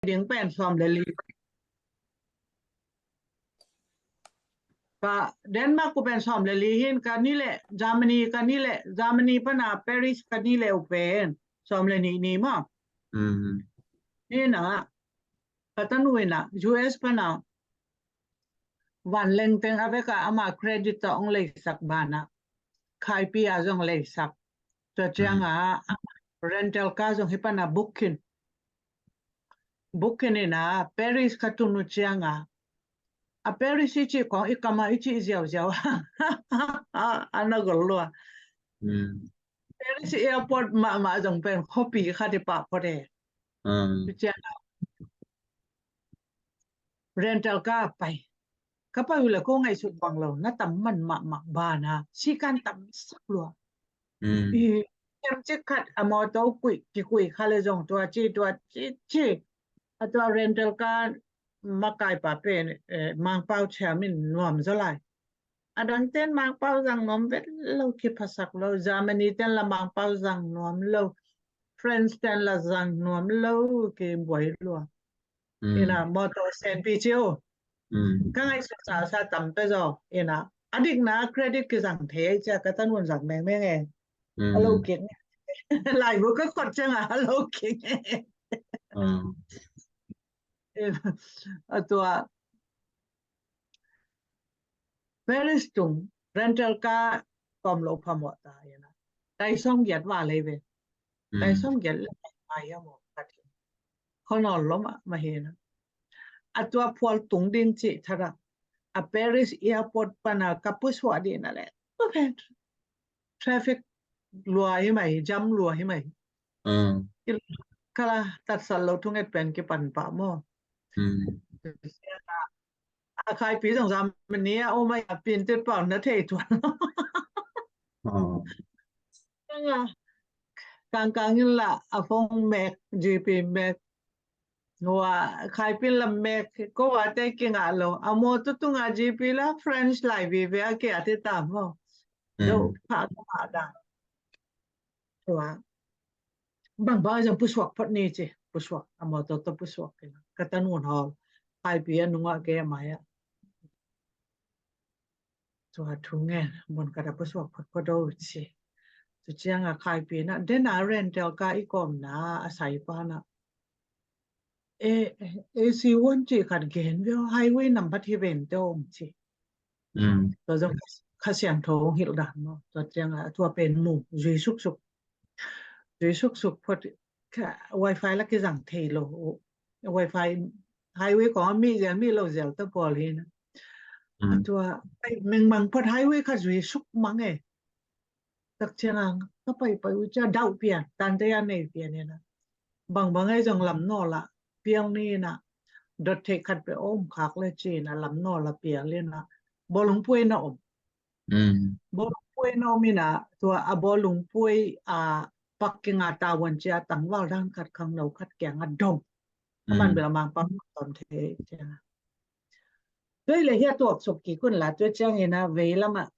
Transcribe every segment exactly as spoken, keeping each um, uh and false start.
ding pen sawm le li. Ka Denmark ku pen sawm le li hin, ka ni le Germany, ka ni le Germany pana Paris ka ni le u pen sawm le ni ni maw. Hi na, ka tanu ina U S pana vanleng teng a veka ama credit tawh ong leisak bana Khaipi a zong leisak. Tua cianga rental car zong hi pana booking booking ina Paris ka tunu cianga a Paris i ci kong i kama i ci ziauziau. Ana gol lua. Paris airport mahmah zong pen khopi khat i pah phot e. Tua cianga rental car pai. Ka pai uh le ko ngaihsut bang lo na tam man mahmah bana sikan tam sak lua. I em cik khat a mawtaw kuih kikuih kha le zong tua ci tua ci ci. A tua rental car makai pa pen Mangpau chairman nuam zaw lai. A dang ten Mangpau zang nuam vet lo, kiphasak lo. Germany ten la Mangpau zang nuam lo. France ten la zang nuam lo, kibuai lua. Ina mawtaw senpi ciu. Ka ngaihsut sa sa tam pe zaw ina a dikna credit kizang thei ai cia ka tanun zang mengmeng e. A lo kik. Laibu ka khot cianga a lo kik. A tua Paris tung rental car tawm lo phamawh ta ina tai sawm giat va lei ve. Tai sawm giat le mai a mawh khat hi. Khonol lo mah mah hi na. A tua phual tung ding ci thara a Paris airport pana ka pusuah dina le traffic lua hi mai, jam lua hi mai. Kala tatsat lo thunget pen kipan pah maw. A Khaipi zong zam ni a om a pin tet pau na thei tuan. Kangkang in la a phone mek, G P mek. Hua Khaipi la mek, ko a te kingah lo. A mawtaw tunga G P la French lai vive a kia te ta maw. Do pha ka pha da. Tua bang bang zong pusuak phot ni ci, pusuak a mawtaw tawh pusuak kina ka tanun hawl Khaipi a nungah ke mai a. Tua thu ngen mun kata pusuak phot phot do ci. Tu cianga Khaipi na dena rental car i kawmna a sai pana e, A C one ci khat gen veo highway nambat hi ven te om ci. Tua zong Kha Siangtho hong hilh dan maw. Tua cianga tua pen mu zui suksuk. Zui suksuk phot wifi la kizang thei lo. Wifi highway kong a mi zel mi lo zel ta pawl hi na. A tua mengmang phot highway kha zui suk mang e. Tak cianga ka paipai uh cia dauh pian tante a nei pian ina. Bangbang ei zong lam nawla piang ni ina. Dot theih khat pe om khak le ci ina lam nawla pial ina. Bawlung puai na om. Bawlung puai na om ina tua a bawlung puai a pakkinga tavuan cia tangval dan khat khangno khat kianga dong. A man bela mangpang tom thei cianga. Tua i le hia tuak suk kik un la tua ciang ina vei lama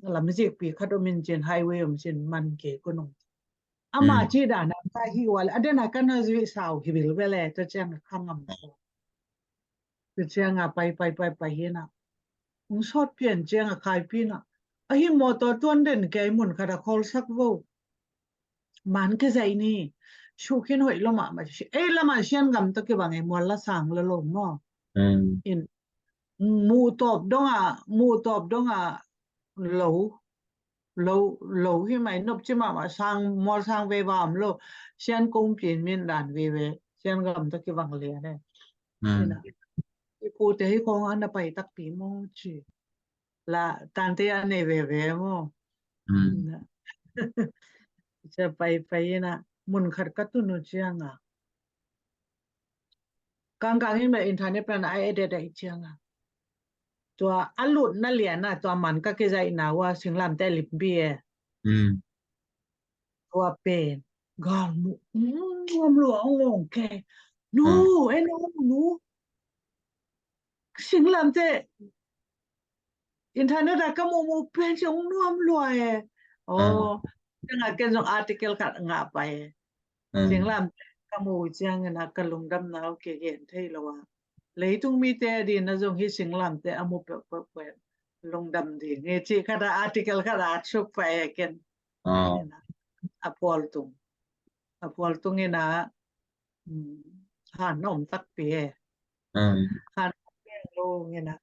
lam zikpi khat om in cin highway om cin man kik un ong. Ama ci dana ka hi wal a dena kana zui sau hi bil bele tua cianga khangam. Tua cianga pai pai pai pai hina. Ung sawt pian cianga Khaipi na. A hi mawtaw tuan den kei mun khat a kholsak vo. Man ke zai ni. Shukin hoih lo mahmah ci. Ei lama Sian gam tawh kibang ei mual la sang lo lo maw. In muh tawp donga muh tawp donga lo lo lo hi mai nop ci mahmah sang mual sang vei va om lo. Sian kong pin min dan vei ve Sian gam tawh kibang lian e. Ina i pute hi kong ana pai takpi maw ci. La tante a nei veve maw. Cia pai pai ina mun khat ka tunu cianga kangkang in bel internet plan a edet a i cianga tua a lutna liana tua man ka kizaihna ua singlamte limpi e. Tua pen galmuh nuam lua ong ong ke. Nu, e nu, nu. Singlamte internet a ka muhmuh pen ci ong nuam lua e. Aw, cianga ken zong article khat ngah pai e. Singlamte ka mu ciangin a ka lungdamna uh kigen thei lo a. Leitung mite a dina zong hi singlamte a mu peuhpeuh peuh lungdam ding hi ci khat a article khat a suk pa e ken. Ah. A phual tung. A phual tung ina, mm, han om takpi e. Mm. Han om piang lo ina.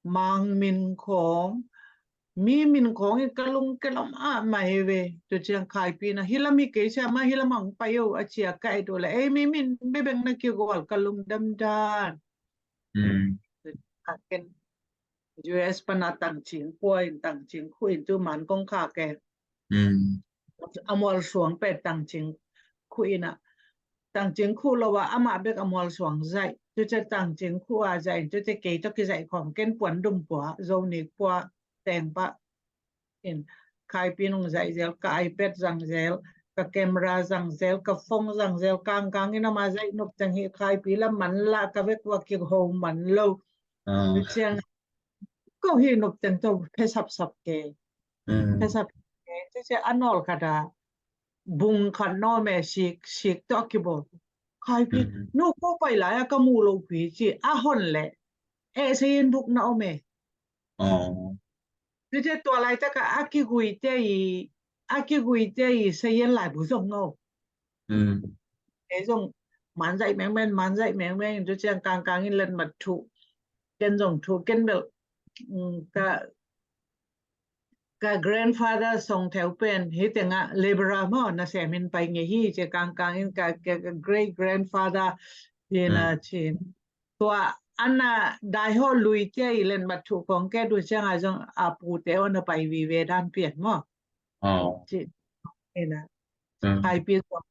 Mang min khong, mi min khong in ka lung ke lam ah mai ve. Tu ciang Khaipin a hi lam hi kei sia ma hi lam ang pai o a cia ka et uh le ei mi min bebeng na kigol ka lungdam dan. Mm. Ka ken U S pan a tangcing khua in tangcing khu in tu man kong kha ke. Mm. A mual suang pet tangcing khu in a. Tangcing khu lo a amah bek a mual suang zaih. Tu ciang tangcing khu a zaih in tu ciang kei tawh kizaih khawm ken puan dum pua, zo nik pua, teng pah. In Khaipin hong zaih zel, ka iPad zang zel, ka camera zang zel, ka phone zang zel, kangkang in ama zaih nop teng hi Khaipi la man la ka vek ua kiho man lo. Ah. Tu ciang ko hi nop teng to phe sapsap ke. Mm. Phe sap ke. Tu ciang a nawl khat a bung khat naw me sik, sik to a kibol. Khaipi, mm, no ko pai lai a ka mu lo pi ci a hon le. E se yen buk na om e. Oh. Tu ciang tua laitak a a kiguite i, a kiguite i se yen lai bu zong no. Mm. Ei zong man zaih mengmeng, man zaih mengmeng, tu ciang kangkang in let mat thu. Ken zong thu, ken bel, mm, ka, ka grandfather song theu pen, hi teng a Lebra maw, na semin pai nge hi, ci kangkang in ka, ka, ka great grandfather, hi na, mm, cin. Tua ana dai ho lui cia i len mat thu kong ke tu ciang a zong a pute o na pai vive dan pian maw. Oh. Ci, hi na. Mm. Khaipi zong,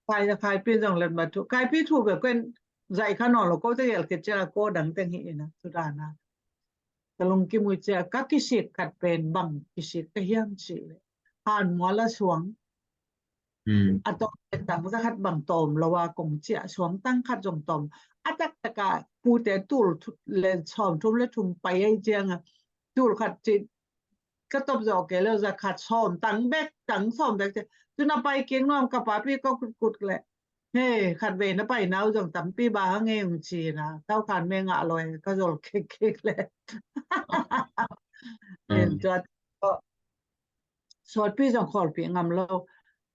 Khai, Khaipi zong len mat thu. Khaipi thu be kuen zaih kha naw lo ko te gel ke cia ko dang teng hi ina. Tu dan a. Ka lungkim uh cia ka kisik khat pen bang kisik ka hiam ci le. Han mual a suang. Mm. A tawm tang za khat bang tawm lo a kong cia suang tang khat zong tawm. A taktak a pute tul thu-, le sawm thum le thum pai ei ciang a. Tul khat ci ka top zawh kei lo za khat sawm tang bek, tang sawm bek ci. Tu na pai kik nuam ka papi ka kutkut le. He, khat vei na pai nau zong tampi ba hang e ung ci na. Tau khan me ngah lo e, ka zol kik kik le. Mm. In tua Suatpi zong khawlpih ngam lo.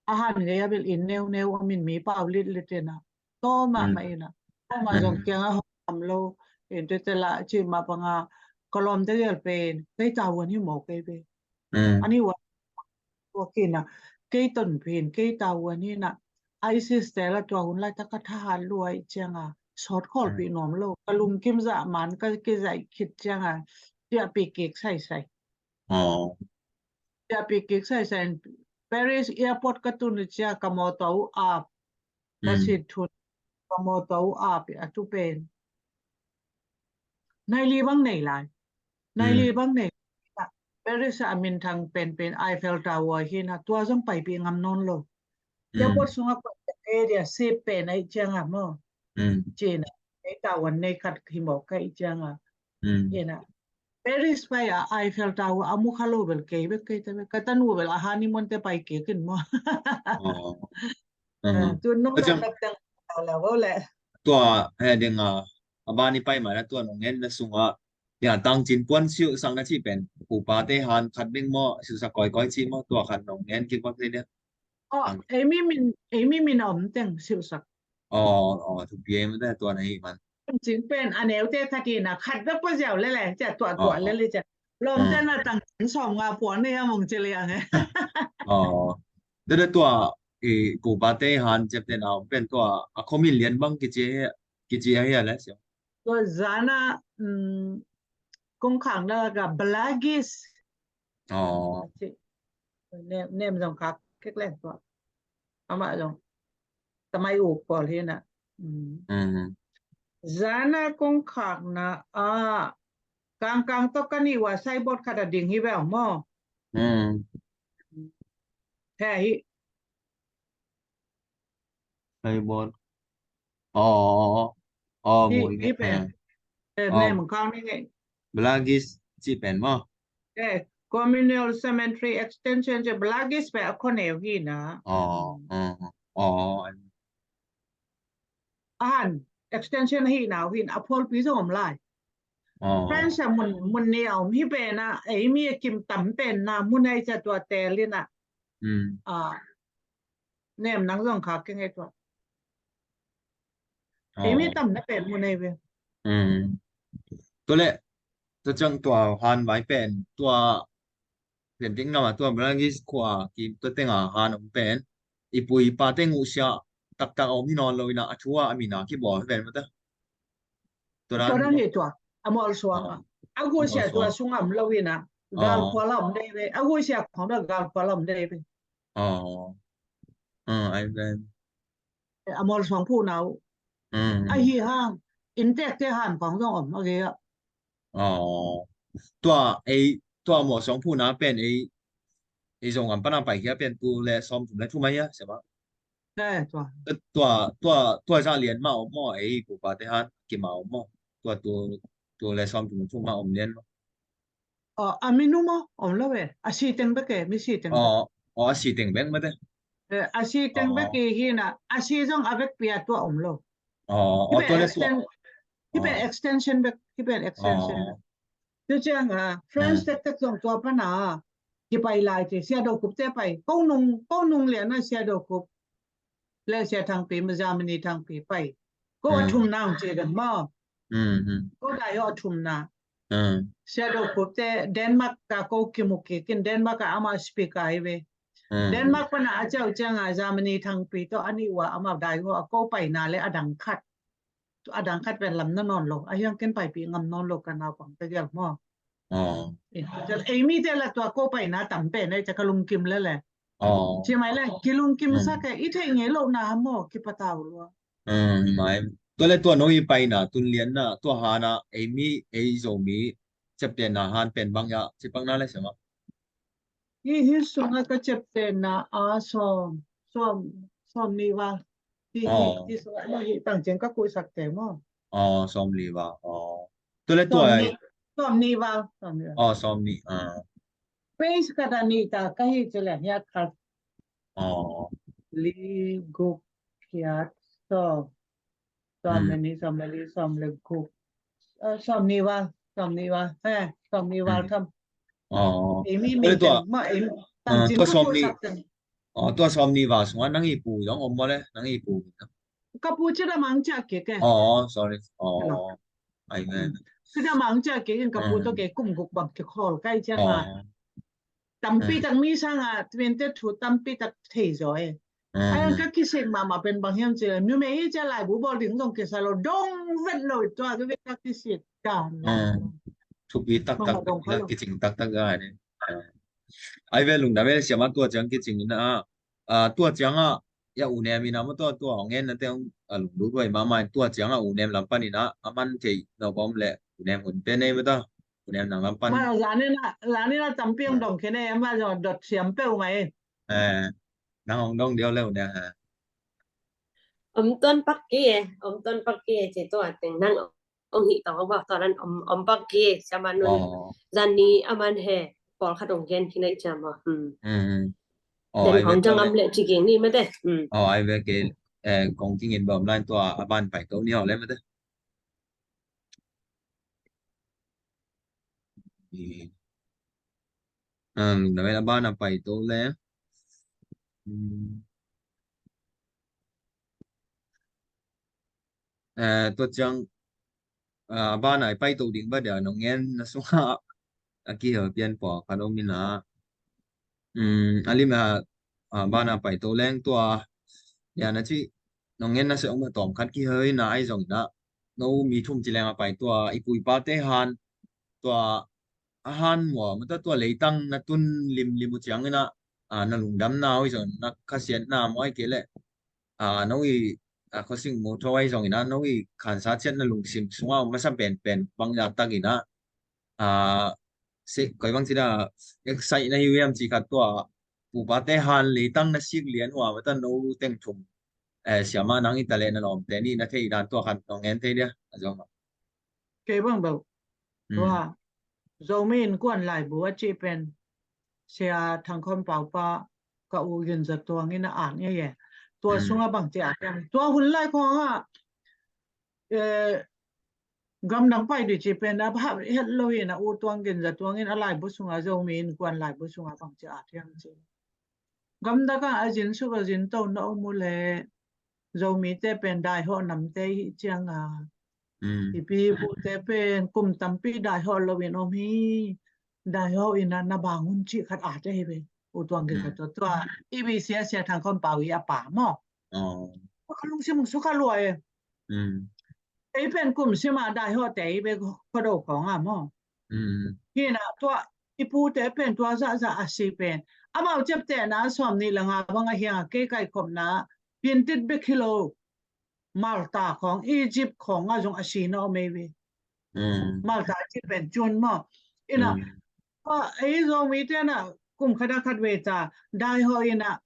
A han ngei a bil in neu neu a min mi pau lit lit ina. Tawma, mm, ma ina. Tawma zong, mm, kiang a hong ngam lo. In tete la ci ma panga ka lawm te gel pen. Kei tavuan hi maw kei be. Mm. Ani ua, ua kina. Kei ton pin, kei tavuan hi na. Ai sister la tua hun lai taka thahat luai cianga. Sawt khawlpih, mm, nuam lo. Ka lungkim zah man ka kizaih khit cianga. Tia pi kik sai sai. Oh. Cia pi kik sai sai in Paris airport ka tun cia ka mawtaw uh ap. Ka, mm, sit thun ka mawtaw uh ap a tu pen. Nai li bang nei lai. Nai li, mm, bang nei lai. Paris a min thang pen pen Eiffel Tower hi na tua zong pai pi ngam nawn lo. Mm. Airport sunga ko area sip pen ai cianga maw. Mm. Cina. Ei tavuan nei khat hi maw kai cianga. Mm. Ina. Paris pai a Eiffel Tower a mu kha lo bel kei bek kei te bek. Ka tanu bel a honeymoon te pai kei kin maw. Oh. Ah, tu nong nak teng la ho le. Tua he ding a, a bani pai ma na tua nong ngen na sunga. Ya tang cin puan siu sang na ci pen. Upa te han khat ding maw, siu sa koi koi ci maw, tua khat nong ngen ki maw te dia. Oh, ei mi min, ei mi min om teng siu sak. Oh, oh, thupi ei mate tua na hi man. Cing pen a neu te khat hi na khat bek pua ziau le le cia tua tua le le cia. Lawm te na tang cing sawm nga pua nei a mong ci liang e. Oh. Te te tua i kupa te han ciap te na om pen tua a khomin lian bang kici, kici a hia le cia. Tua zana, mm, kong khang na ka Blagis. Oh. Nem, nem zong khak kek leng tua. Amah zong tamai uk pawl hi na. Mm. Mm. Zana kong khakna a kangkang tawh ka nih ua saibawt khat a ding hi bel maw. Mm. He hi. Saibawt. Oh, oh, oh, hi, mun hi pen. Eh, oh. Nem kang ni ngai. Blagis ci pen maw. Eh, communal cemetery extension ci Blagis pen a khoneu hi na. Oh, mm, oh, oh. a han extension ahi nau hin a phualpi zong om lai. Aw. France a mun, mun ni a om hi pen a, ei mi a kim tam pen na, mun ei ca tua tel in a. Mm. A, nem nang zong kha keng ei tua. Ei mi tam na pen mun ei ve. Mm. Tua le, tua ciang tua han vai pen, tua Pian ding nama tua Bangladesh khua kim tua tenga han om pen i pu i pa teng uh sia taktak a om hi nawn lo ina a thu a a mina kibawl hi ven mata. Tua dan hi tua a mual suang a a gusia tua sung a om lo ina gal khua la om dei ve a gusia khong da gal khua la om dei ve. Aw. Ai ven. A mual suang phu nau. Ahi hang intek te han khong zong om a gei a. Aw. Tua ei tua mawh suang phuna pen ei ei zong am pana pai hia pen tu le sawm thum le thum ahi a sema. Tua tua tua za lian ma om maw ei pupa te han kima om maw tua tu tu le sawm thum le thum ma om lian maw. Aw a minu maw om lo e a si teng bek e mi si teng bek. Aw a si teng bek mate. A si teng bek i hina a si zong a bek pia tua om lo. Aw tua le tua. Hi pen extension bek hi pen extension bek. Tu ciang a France tek tek zong tua pana kipai lai ci sia do kup te pai ko nung ko nung lian a sia do kup le sia thangpi ma Germany thangpi pai ko a thum nang ci dang ma. Ko dai a thum na sia do kup te Denmark ka ko kimuki kin Denmark a ama speaker ai ve. Denmark pana a ciau ciang a Germany thangpi to ani wa ama dai a ko pai na le a dang khat. A dang khat pen lam na nawn lo a hiang ken paipih ngam nawn lo ka naupang te gel maw. Ei mi te la tua ko paina tam pen ei ca ka lungkim le le. Ci mai le ki lungkim sak e i theih ngei lo na maw ki patau lua. Mai tua le tua no i paina tun lian na tua hana ei mi ei zo mi cepte na han pen bang ya ci pak na le sema. Hi hi sunga ka cepte na a sawm sawm sawm ni val. Hi hi hi sunga no hi tang ciang ka kuisak te maw. Aw sawm ni val aw. Tu le tua sawm ni val sawm ni val. Aw sawm ni a. Page ka da ni ta ka hi ci le hia khat. Aw. Li guk kiat sawm. Sawm le ni sawm le li sawm le guk. Sawm ni val sawm ni val he sawm ni val tham. Ei mi mi tua ma ei tang cin tua sawm ni. Tua sawm ni val sungah nang i pu zong om maw le nang i pu. Ka pu ci da mang cia kik e. Aw sorry. Aw ai ve. Ci da mang cia kik in ka pu tua ke kum guk bang kik hawl kai cia nga. Tampi tak mi sanga twenty two tampi tak thei zaw e. Ai ka kisik mahmah pen bang hiam ci numei hi cia laibu bawl ding zong kisa lo dong vet lo tua ka vet ka kisik kan. Thupi taktak kicing taktak gai ni. Ai ve lungdam e siama tua ciang kicing ina a tua cianga ya unem ina ma tua tua ngen na teng a lunglut huai mahmah tua cianga unem lam pan ina a man thei no bom le unem hun pe nei ma ta unem nang lam pan. Zanina zanina tampi ang dong kene ma zong dot siam peu mai. Nang hong dong diau leu nia ha. Om tuan pak ki e om tuan pak ki e ci tua teng nang ong hih tawng ong bak tua nan om pak ki e siama nun. Zan ni a man he pawlkhat ong gen ki naih ciam aw. Den hong jangam leh ci ging ni mate. Aw ai ve ke kong kingin bawm lain tua a ban pai to ni aw le mate. Lungdam e a bana pai to le. Tua ciang a bana i pai to ding ba dia nong ngen na sunga a kihel pian pua khat om ina. A lim a bana pai to leng tua dia na ci nong ngen na se ong ba tawm khat kihel ina ai zong ina no mi thum ci leng a pai tua i pu i pa te han tua a han mua mata tua leitang na tun limlim uh ciang ina na lungdam na oi zong na khasiat na mua ai ke le no i khosing mu tho ai zong ina no i khansa ciat na lungsim sunga masa penpen bang ya tak ina se koi bang ci da excite na hi uh hiam ci khat tua pupa te han leitang na sik lian hua mata no teng thum siama nang i ta le na lawm te ni na thei dan tua khat nong ngen thei dia a zong. Kei bang bel tua Zomi innkuan laibu a cih pen Sia Thang Khawm Pau pa ka u Gin Za Tuang in a ak ngei e. Tua sungah bang ci a hiam tua hun lai khawngah eh, gamdang pai dih ci pen a hap het lo in a, U Tuang Gin Za Tuang in a laibu sungah, Zomi Innkuan laibu sungah bangci a thiang ci. Gamdang ah a zin suk a zin to na om uh leh, Zomite pen daihawh namte hi ciang a, mm, i pi i pute pen kum tampi daihawh loin om hi. Daihawh in a na bang un cih khat a te hi ve. U Tuang Gin Za Tuang, tua i bi sia sia Thang Khawm Pau i a pa maw. Oh. Ka lungsim sukha lua e. Mm. Ei pen kum sima daihawh te i be Khuado khawng a maw. Mm. Hi na tua i pute pen tua zahzah a si pen, amau ciaptehna sawm nih le nga bang a hiang a kei kaikhopna, Pintit bek hi lo, Malta khawng, Egypt khawng a zong a si na om ei ve. Mm. Malta ci pen cun maw. Ina, mm, a, ei Zomite na kum khat a khat vei ta daihawh ina,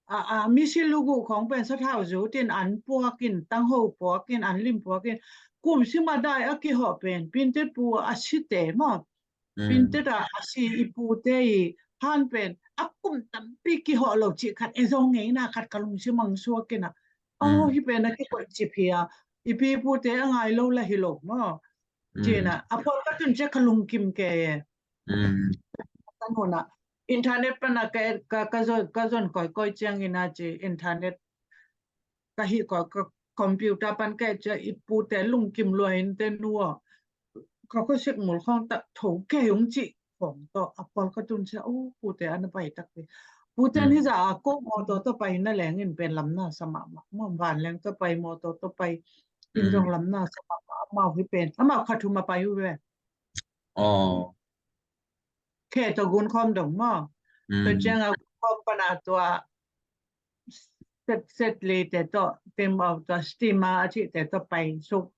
a, a, misi lugu khawng pen sathau zut in an puak in, tangho puak in, an lim puak in, kum sima dai a kihawh pen Pintit pu a site maw. Mm. Pintit a a si i pute i han pen a kum tampi kihawh lo cih khat e, zong ngeina khat ka lungsim ang suak ina. Oh, hi pen a kikoih cip hi a, i pi i pute a ngai lo la hi lo maw. Cina a pawlkhat un cia ka lungkim kei e. Mm. Ka nuna internet pana ka, ka, ka zon, ka zon koikoi ciangin a ci internet ka hih ko, ka computer pan ka et cia i pute lungkim lua in te nua. Ka khuasik mul khawng tak tho kei ung cih khawng tawh a pawlkhat un cia, oh, pute a na pai tak ve. Pute ni za a ko mawtaw tawh pai na leng in pen lam na sa mahmah. Mawm van leng tawh pai, mawtaw tawh pai. In zong lam na sa mahmah. Amau hi pen, amau kha thum a pai uh ve. Oh. Khe tawh Gunkhawm dong maw. Tua ciang a Gunkhawm pana tua set, set le te tawh, tem au tua stima a cih te tawh pai suk.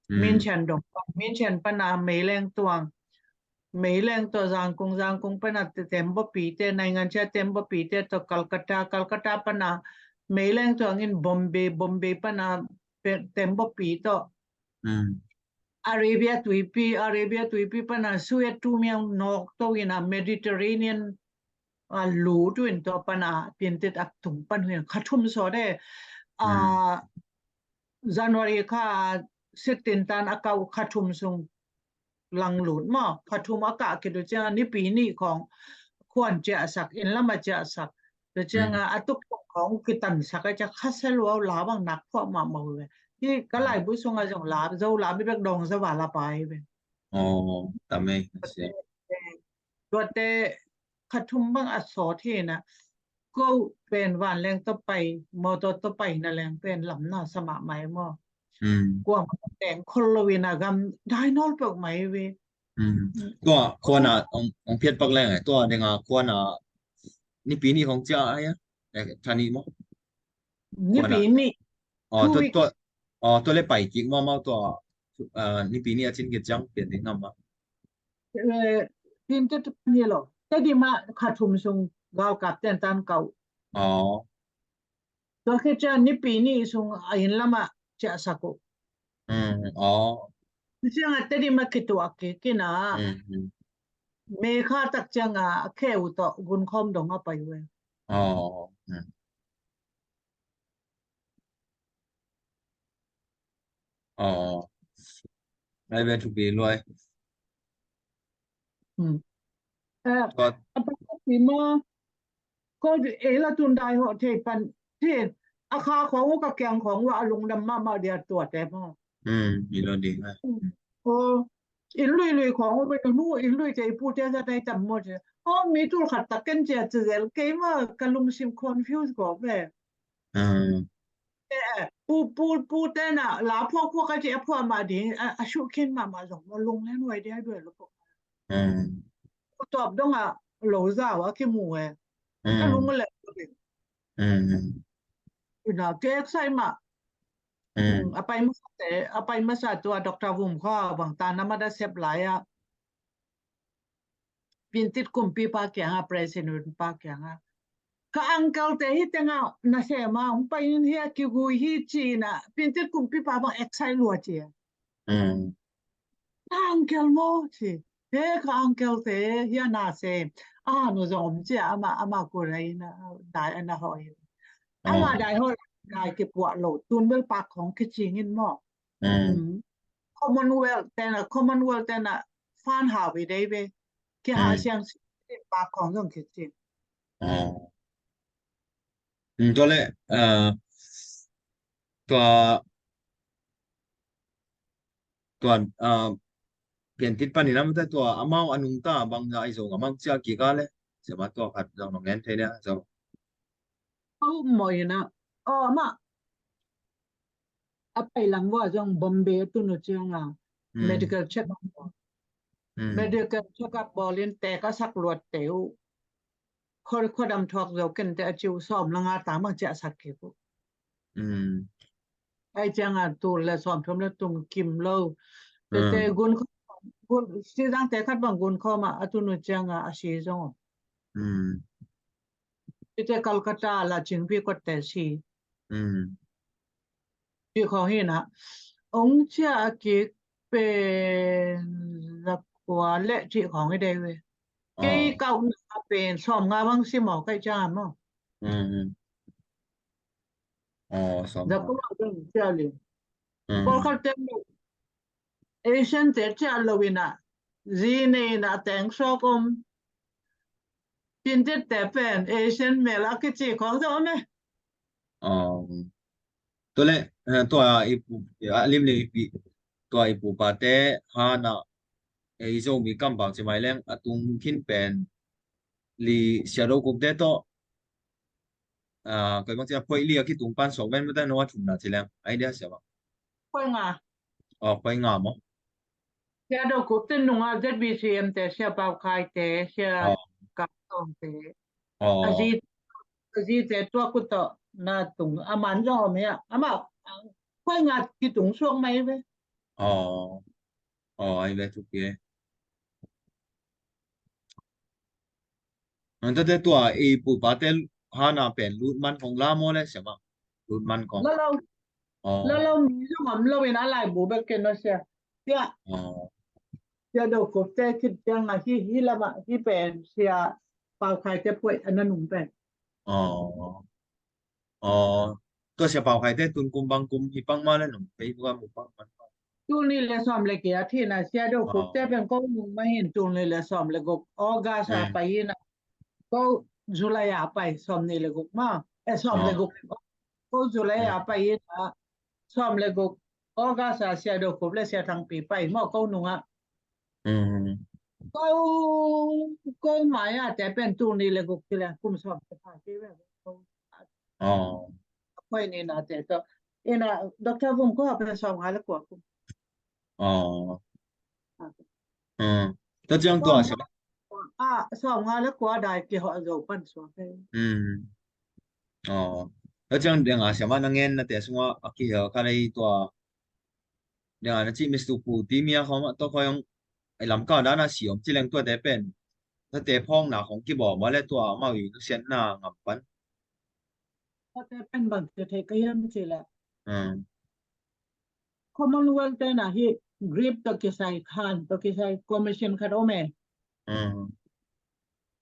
Minchian dong, Minchian pana Meileng tuang. Meileng tawh Zangkung, Zangkung pana te, Tembaw pi te, naingan cia Tembaw pi te tawh Calcutta, Calcutta pana Meileng tuangin Bombay, Bombay pana Tembaw pi tawh. Arabia tuipi, Arabia tuipi pana Suez tumiang nawk to ina Mediterranean a lut uh in tua pana Pintit a tung pan uh in kha thum sawt e. A, January kha sitin tan a kau kha thum sung lang lut maw, kha thum a kah khit uh ciang a Nipi nih khawng khuan ciahsak, inn lam a ciahsak. Tua ciang a a tuk tuk khawng kitansak a ciah kha sia lua uh, la bang nak phuah mahmah uh ve. Hi ka laibu sung a zong la, Zo la mi bek dawng za va la pai ve. Oh, tam e. Tuate kha thum bang a sawt hi na. Ko pen vanleng tawh pai, mawtaw tawh pai na leng pen lam na sa mahmah e maw. Kuamah teng khol lo in a gam dai nawl peuhmah e ve. Tua khuana ong phiat pak leng e, tua dinga khuana Nipi nih khawng ciah a hia? Tha nih maw? Nipi nih. Aw, tua, tua, aw, tua le pai kik maw, mau tua, ah, Nipi nih a cin kiciang pian ding ngam maw? Eh, tin te tu ni lo. Tedim ah kha thum sung galkap ten tan kau. Aw. Tua khit ciang Nipi nih sung a inn lamah ciahsak uh. Mm, aw. Ciangah Tedim ah kituak kik in a. Mm, mm. May kha tak ciangah a khe uh tawh Gunkhawm dong a pai uh e. Aw. Mm. Aw. Ai ve thupi luai. Mm. Eh, a pa ka ti maw, ko ei la tun dai hawh thei pan, thei a kha khawng uh ka kiang khawng uh a lungdam mahmah dia tuate maw. Mm, i lo ding a. Mm. Aw, inn lui lui khawng uh pen nu inn lui te i pute za dai tam maw te. Aw, mi tul khat tak ken cia ci zel kei maw, ka lungsim confuse ko ve. Mm. Eh, pu, pu, pu te na la phuak phuak ka ci a phuak mah ding a, a shuh khin mahmah zong maw, lung le nuai dia duai lo phuak. Mm. Pu tawp dong a lo zau a kimu e. Mm. Ka lung le. Mm. Ina ke exai mah. Mm. Mm, a pai masa te, a pai masa tua Doctor Vum Khua bang ta na ma da sep lai a. Pintit kumpipa kiangah, president pa kiangah, ka uncle te hi tengah nasem a hong pai in hi a kigui hi ci-in ah Pintit kumpipa bang excite lua ci a. Mm. Ka uncle maw ci. He, ka uncle te hi a nasem. A nu zong om ci a, ama, ama kura in a dai a na hawh in. Ama dai hawh dai kipuah lo. Tun bel pak hong kicing in maw. Mm. Commonwealth tena, Commonwealth tena fan hau hi dei ve. Ki ha siang si pa khong zong ki cin. Tua le, tua, tua, piantit panin amate tua amau a nungta bang a i zong amang cia kik a le. Siama tua khat zong nong ngen thei nia zong. Au mo ina. Oh, ma. A pai lang vua zong Bombay a tun uh cianga medical check up. Medical check up bawlin tek a sak luat te uh. Khuadam thuak zo kente a ciu sawm langa tang bang ciah sak kik uh. Ai cianga tul le sawm thum le tung kim lo. Tete gun, gun, si dang te khat bang gun khawma a tun uh cianga a si zong. Tete Calcutta la cingpi kotte si. Ci khong hi na. Ong cia a kik pen zakua le ci khong hi dei ve. Kei kauhna pen sawm nga bang si maw kai cia maw. Zakua bang cia li. Pawlkhat te Asian te cia lo ina. Zi nei ina teng sawk om. Pintit te pen Asian mel a kici khong zo me. Tua le, tua i pu, a lim le i pi, tua i pu pa te hana, i Zomi kampau ci mai leng a tung khin pen li Siado Kuk te tawh. Koi bang cia phoih li a kitung pan sawk ven mata no a thumna ci leng. Ai dia sia bang. Phoih nga. Phoih nga maw. Sia Do Kup te nunga Z B C M te, Sia Pau Khai te, Sia Kap Tawng te. A zi, a zi te tua kut tawh na tung a man zong om hia. Ama, koi nga kitung suak mai ve. Aw, aw, ai ve thuk hi. Ang tate tua i pu pa te hana pen lut man kong la maw le sia bang. Lut man kong. La lo. Aw. La lo mi zong om lo in a lai bu bek ken no sia. Sia. Aw. Sia Do Kup te kit ciang a hi, hi lama, hi pen Sia Pau Khai te phoih a na nung pen. Aw. Aw. Tua Sia Pau Khai te tun kum bang kum hi pang ma le nung pei bua mu pang man. Tul nih le sawm le giat hi na Sia Do Kup te pen ko nung ma hin tul nih le sawm le guk August a pai hi na. Ko July a pai sawm nih le guk ma. Eh, sawm le guk. Ko July a pai hi na. Sawm le guk August a Sia Do Kup le Sia Thang Pi pai maw ko nunga. Ko, ko mai a te pen tul nih le guk ti le kum sawm te pha ti ve. Aw. Koi ni na te to. Ina Doctor Vum ko a pen sawm nga le kua kum. Aw. Tua ciang tua sia. A, sawm nga le kua dai kihawh zo pan suak hi. Aw. Tua ciang deng a sia ma na ngen na te sunga a kihel kha lei tua. Deng a na ci Mister Pu ti mi a khawm a tua khawng ai lam kau dan a si om ci leng tua te pen. Tua te phawng na khawng kibawm a le tua mau i nusian na ngam pan. Tua te pen bang te thei ka hiam ci le. Commonwealth te na hi grip to kisai khan to kisai commission khat om e.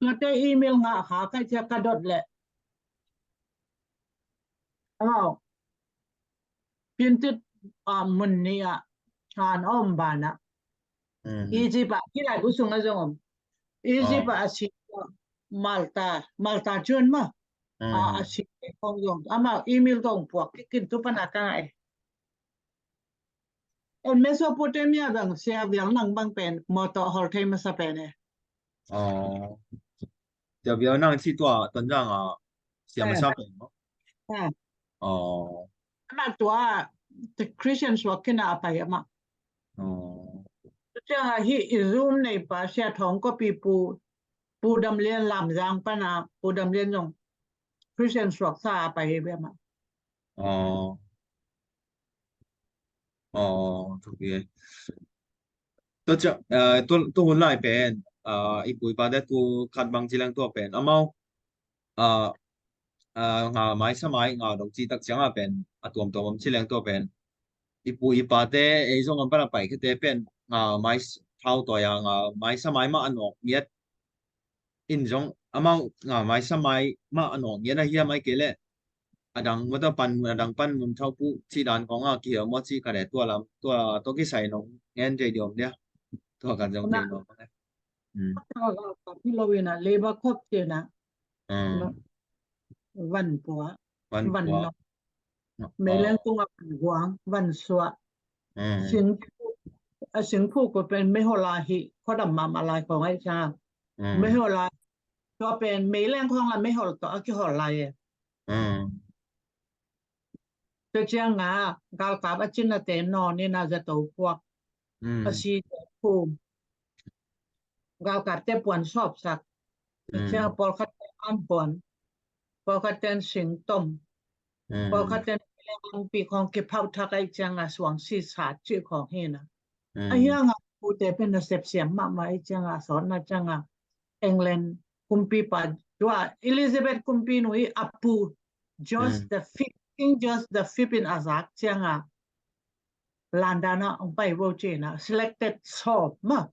Ngate email nga kha kai cia ka dot le. Aw. Pintit a mun ni a han om bana. Egypt a kilai bu sunga zong om. Egypt a si Malta, Malta cuan ma. A si kong zong ama email kong puak kikin tu pana ka ngai. En Mesopotamia bang sia vial nang bang pen motor hol thei masa pen e. Aw. Sia vial nang ci tua Tonzang a sia masa pen mo. Aw. Ama tua the Christian suak kina a pai ama. Aw. Sia hi i Zoom nei pa Sia Thawng Kopi Pu, Pu Dam Lian Lam Zang pana Pu Dam Lian zong Christian suak sa a pai hi bia ma. Aw. Aw, thuk hi. Tua cia, tua hun lai pen i pu i pa te tu khat bang ci leng tua pen amau nga mai sa mai nga dong ci tak ciang a pen a tuamtuam om ci leng tua pen i pu i pa te ei zong an pan a pai khete pen nga mai thau tua ya nga mai sa mai ma a nawk ngiat in zong amau nga mai sa mai ma a nawk ngiat a hiam ai kei leh a dang mata pan mun, a dang pan mun thau pu ci dan kong a ki hel mo ci ka de tua lam, tua to ki sai nong ngen jai diom dia. Tua kan jong na. Jai nong. Hmm. Ka pi lo ina leba khop ci na. Hmm. Van pua. Van pua. Meileng kung a van guang, van sua. Sing, a sing phu ko pen mehol a hi, khodam mama lai kong ai cha. Mehol a, tua pen meileng kong la mehol to a kihol lai e. Tua ciang a, galkap a cin a te no ni na za to puak. A si te phu. Galkapte puan sawpsak. Ciang pawlkhat ten an puan, pawlkhat ten sing tom, pawlkhat ten pi khong kiphauh thak ai ciang a suang si sat ci khong hi na. A hiang a pute pen na sepsiam mahmah ai ciang a sawt na ciang a England kumpipa tua Elizabeth kumpi nu i a pu George the Fifth, King George the Fifth in a zak ciang a London ah hong pai vo ci na selected sawm ma.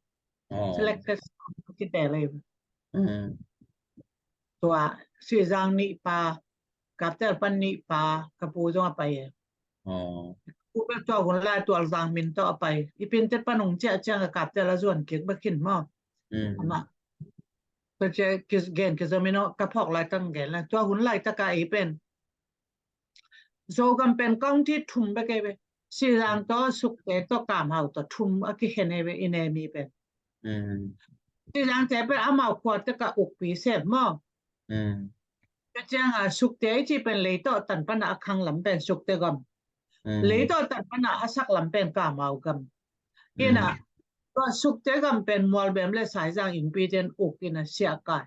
Selected sawm kite le. Tua Sui Zang nih pa, Kaptel pan nih pa, ka pu zong a pai e. Pu ka tua hun lai tual Zang min tawh a pai. I pintet pan hong ciah ciang a Kaptel a zuan kik bek khin maw. Ama. Ka cia gen kizom in aw ka phawk lai tang gen lai. Tua hun lai taka i pen Zogam pen county thum bek ei ve. Sihzang tawh Sukte tawh Kamhau tawh thum a kikhen ei ve i nemi pen. Sihzangte pen amau khuate ka ukpi sem maw. Ka cianga Sukte i ci pen leitawh tan pana a khang lam pen Sukte gam. Leitawh tan pana a sak lam pen Kamhau gam. Ina tua Sukte gam pen Mualbem le Saizang innpi ten uk ina siahkai.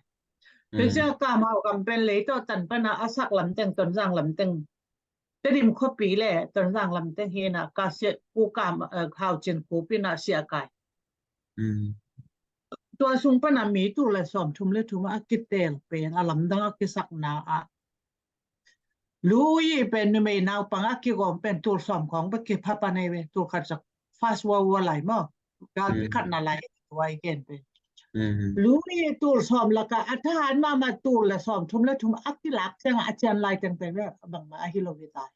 Tua ciang Kamhau gam pen leitawh tan pana a sak lamteng Tonzang lamteng Tedim khuapi le Tonzang lamteng hi ina ka siah ku Kam Haucin kup ina siahkai. Tua sung pana mi tul le sawm thum le thum a kitel pen a lamdang a kisakna ah Lui pen numei naupang a kigawm pen tul sawm khawng bek kipha pan ei ve, tul khat sak First World War lai maw. Galpi khatna lai tua i gen pen. Lui tul sawm laka a thahat mahmah tul le sawm thum le thum a kilak cianga a cian lai teng pen ve bangmah a hi lo hi tai.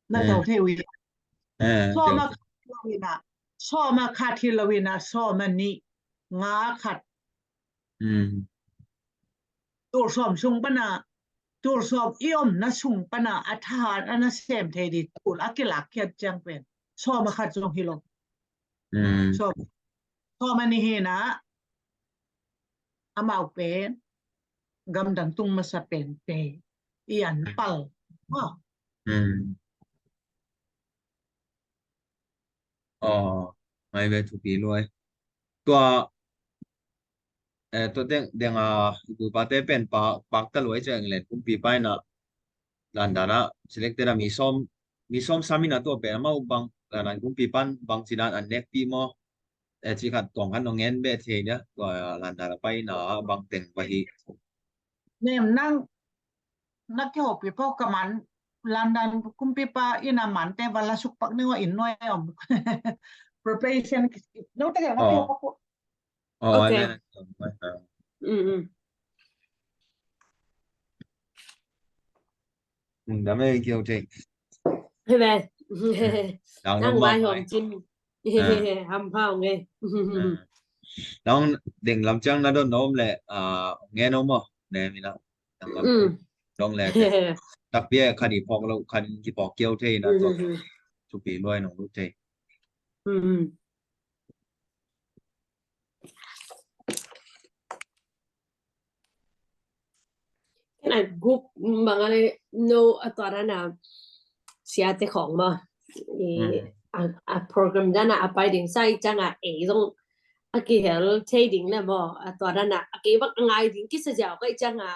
Na tau thei ui. Sawm a khat hi lo ina, sawm a khat hi lo ina, sawm a nih, nga khat. Tul sawm sung pana, tul sawm i omna sung pana a thahat a na sem thei di tul a kilak khiat ciang pen sawm a khat zong hi lo. Sawm, sawm a nih hi na amau pen gamdang tung masa pen te i an pal. Aw, mai ve thupi luai. Tua, eh, tua deng, deng a, i pu i pate pen pa, pakta luai cia England kumpipa ina London ah selected a mi sawm, mi sawm sam ina tua pen amau bang, London kumpipan bang cidan an nekpi maw. Eh, ci khat tuang khat nong ngen beh thei dia, tua London a pai ina bang teng pai hi. Nem nang, na kihopih pawh ka man, London kumpipa ina mante va la suk pak ning aw inn nuai om. Preparation, no te ka na kihopih pawh. Dam ei kio thei. Nang ngai hom cin. Ham phau nge. Nang ding lam ciang na don nom le nge nom aw. Ne mi na. Dong le takpi e khat i phawk lo khat i phawk kio thei na tua. Thupi luai nong lut thei. Ken a group bang a le no a tua dana siate khawng maw. A program dana a pai ding sai cianga ei zong a kihel thei ding le maw a tua dana a kei bang a ngai ding kisa ziau kai cianga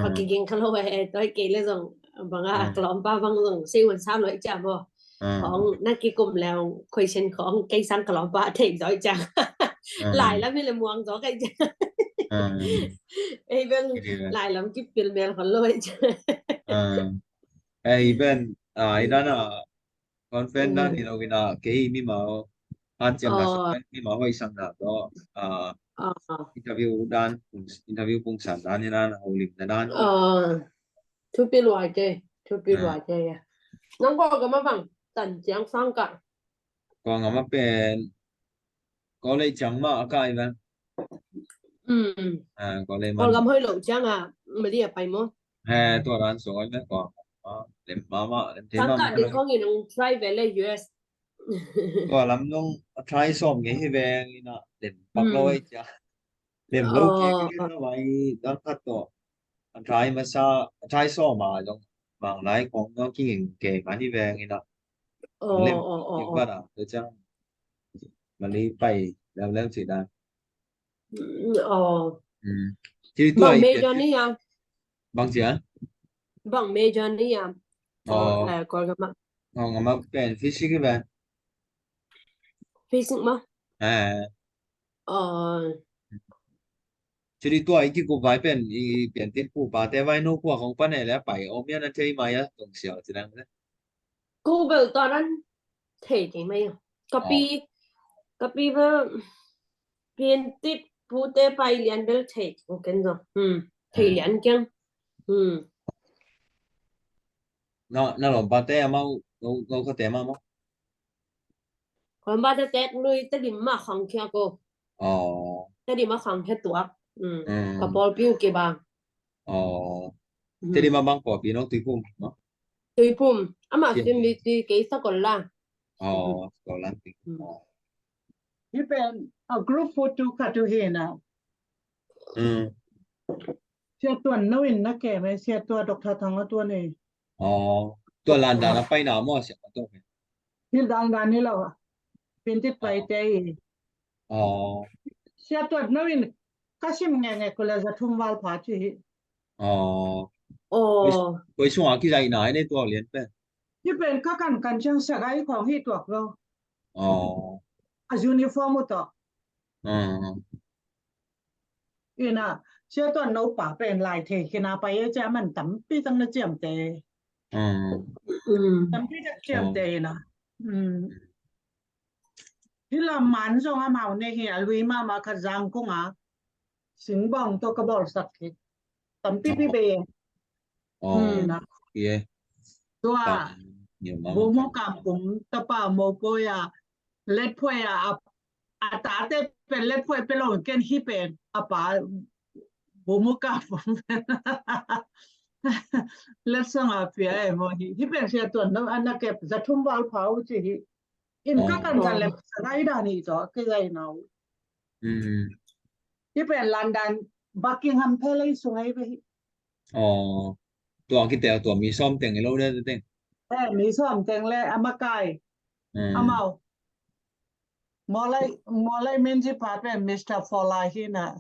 a kiging kha lo e tua kei le zong banga ka lawmpa bang zong sei wan sam lo i cia maw. Khawng na kikum leng question khawng kei sang ka lawmpa thei zaw i cia. Lai lam hi le muang zaw kai cia. Ei bel lai lam kipil mel khol lo i cia. Ei ben i dana conference dan hi lo ina kei mi mau an ciam na mi mau hoi sang na to interview dan interview pung san dan ina holim na dan. Thupi luai kei. Thupi lua te ya. Nang ko gama bang tan ciang sang ka. Ko gama pen ko lei ciang ma a kai bang. Mm. Ah, ko lei man. Ko gam hoi lo ciang a mali a pai mo. He, tua ran so ai bang ko. Ah, lem mama, lem te mama. Sang ka di khong in ang try ve le U S. Tua lam dong a try sawm ngei hi veng ina lem pak lo ai cia. Lem lo kei kei na vai dang khat tawh a try masa a try sawm a dong bang lai kong dong kinging kei man hi veng ina. Lem kei vat a tua ciang mali pai lem lem ci dan. Aw. Ci tua bang major ni a? Bang ci a? Bang major ni a? Aw. Aw, ngama pen physics hi pen. Physics ma? Aw. Ci tua i kikup vai pen i pian tin pu pa te vai no kua kong pan e le pai om ya na thei mai a tong siau ci dang le. Ko bel tua dan thei thei mai. Ka pi, ka pi bel pian tit pute pai lian bel thei ko ken zo. Hmm. Thei lian kiang. Hmm. Na, na lom pate amau, no, no kate amau. Ko lom pate tet lui te dim ma khang kia ko. Aw. Te dim ma khang kia tuak. Hmm. Ka pawl piu ke bang. Aw. Te dim ma bang ko pi no Tuiphum no. Tuiphum. Ama sim li ti kei sa ko la. Aw, ko la ti. Hi pen a group photo khat uh hi na. Sia Tuan no in na ke me, Sia Tua Doctor Thang a tua ni. Aw, tua London a pai na maw Sia Tua? Hi London ni lo. Pintit pai te i. Aw. Sia Tuan no in ka sim nge nge ko la za thum val pha ci hi. Aw. Aw. Koi sunga ki zai na ne tua lian pen. Hi pen ka kan kan ciang sagai khong hi tuak lo. Aw. A uniform uh tawh. Aw. Ina, Sia Tuan no pa pen lai thei kina pai e cia man tampi tang na ciam te. Aw. Tampi tang ciam te ina. Hi lam man zong amau ne hi a lui mama khat zang kong a. Singbawng tawh ka bawlsak hi. Tampipi bei e. Aw. Ina. Tua Bumu Kam Kum tapa mopoi a letphuai a a tate pen letphuai pe lo ken hi pen a pa Bumu Kam Kum pen letsong a pia e maw hi. Hi pen Sia Tuan no a na kep za thum val pha uh ci hi. In ka kan kan lem sagai dan hi tawh kei zai nau. Hi pen London Buckingham Palace sung ahi ve hi. Aw, tua kite tua mi sawm teng i lo de teng. Eh, mi sawm teng le a makai. Amau. Mawlai mawlai min ci pa pen Mister Fowler hi na.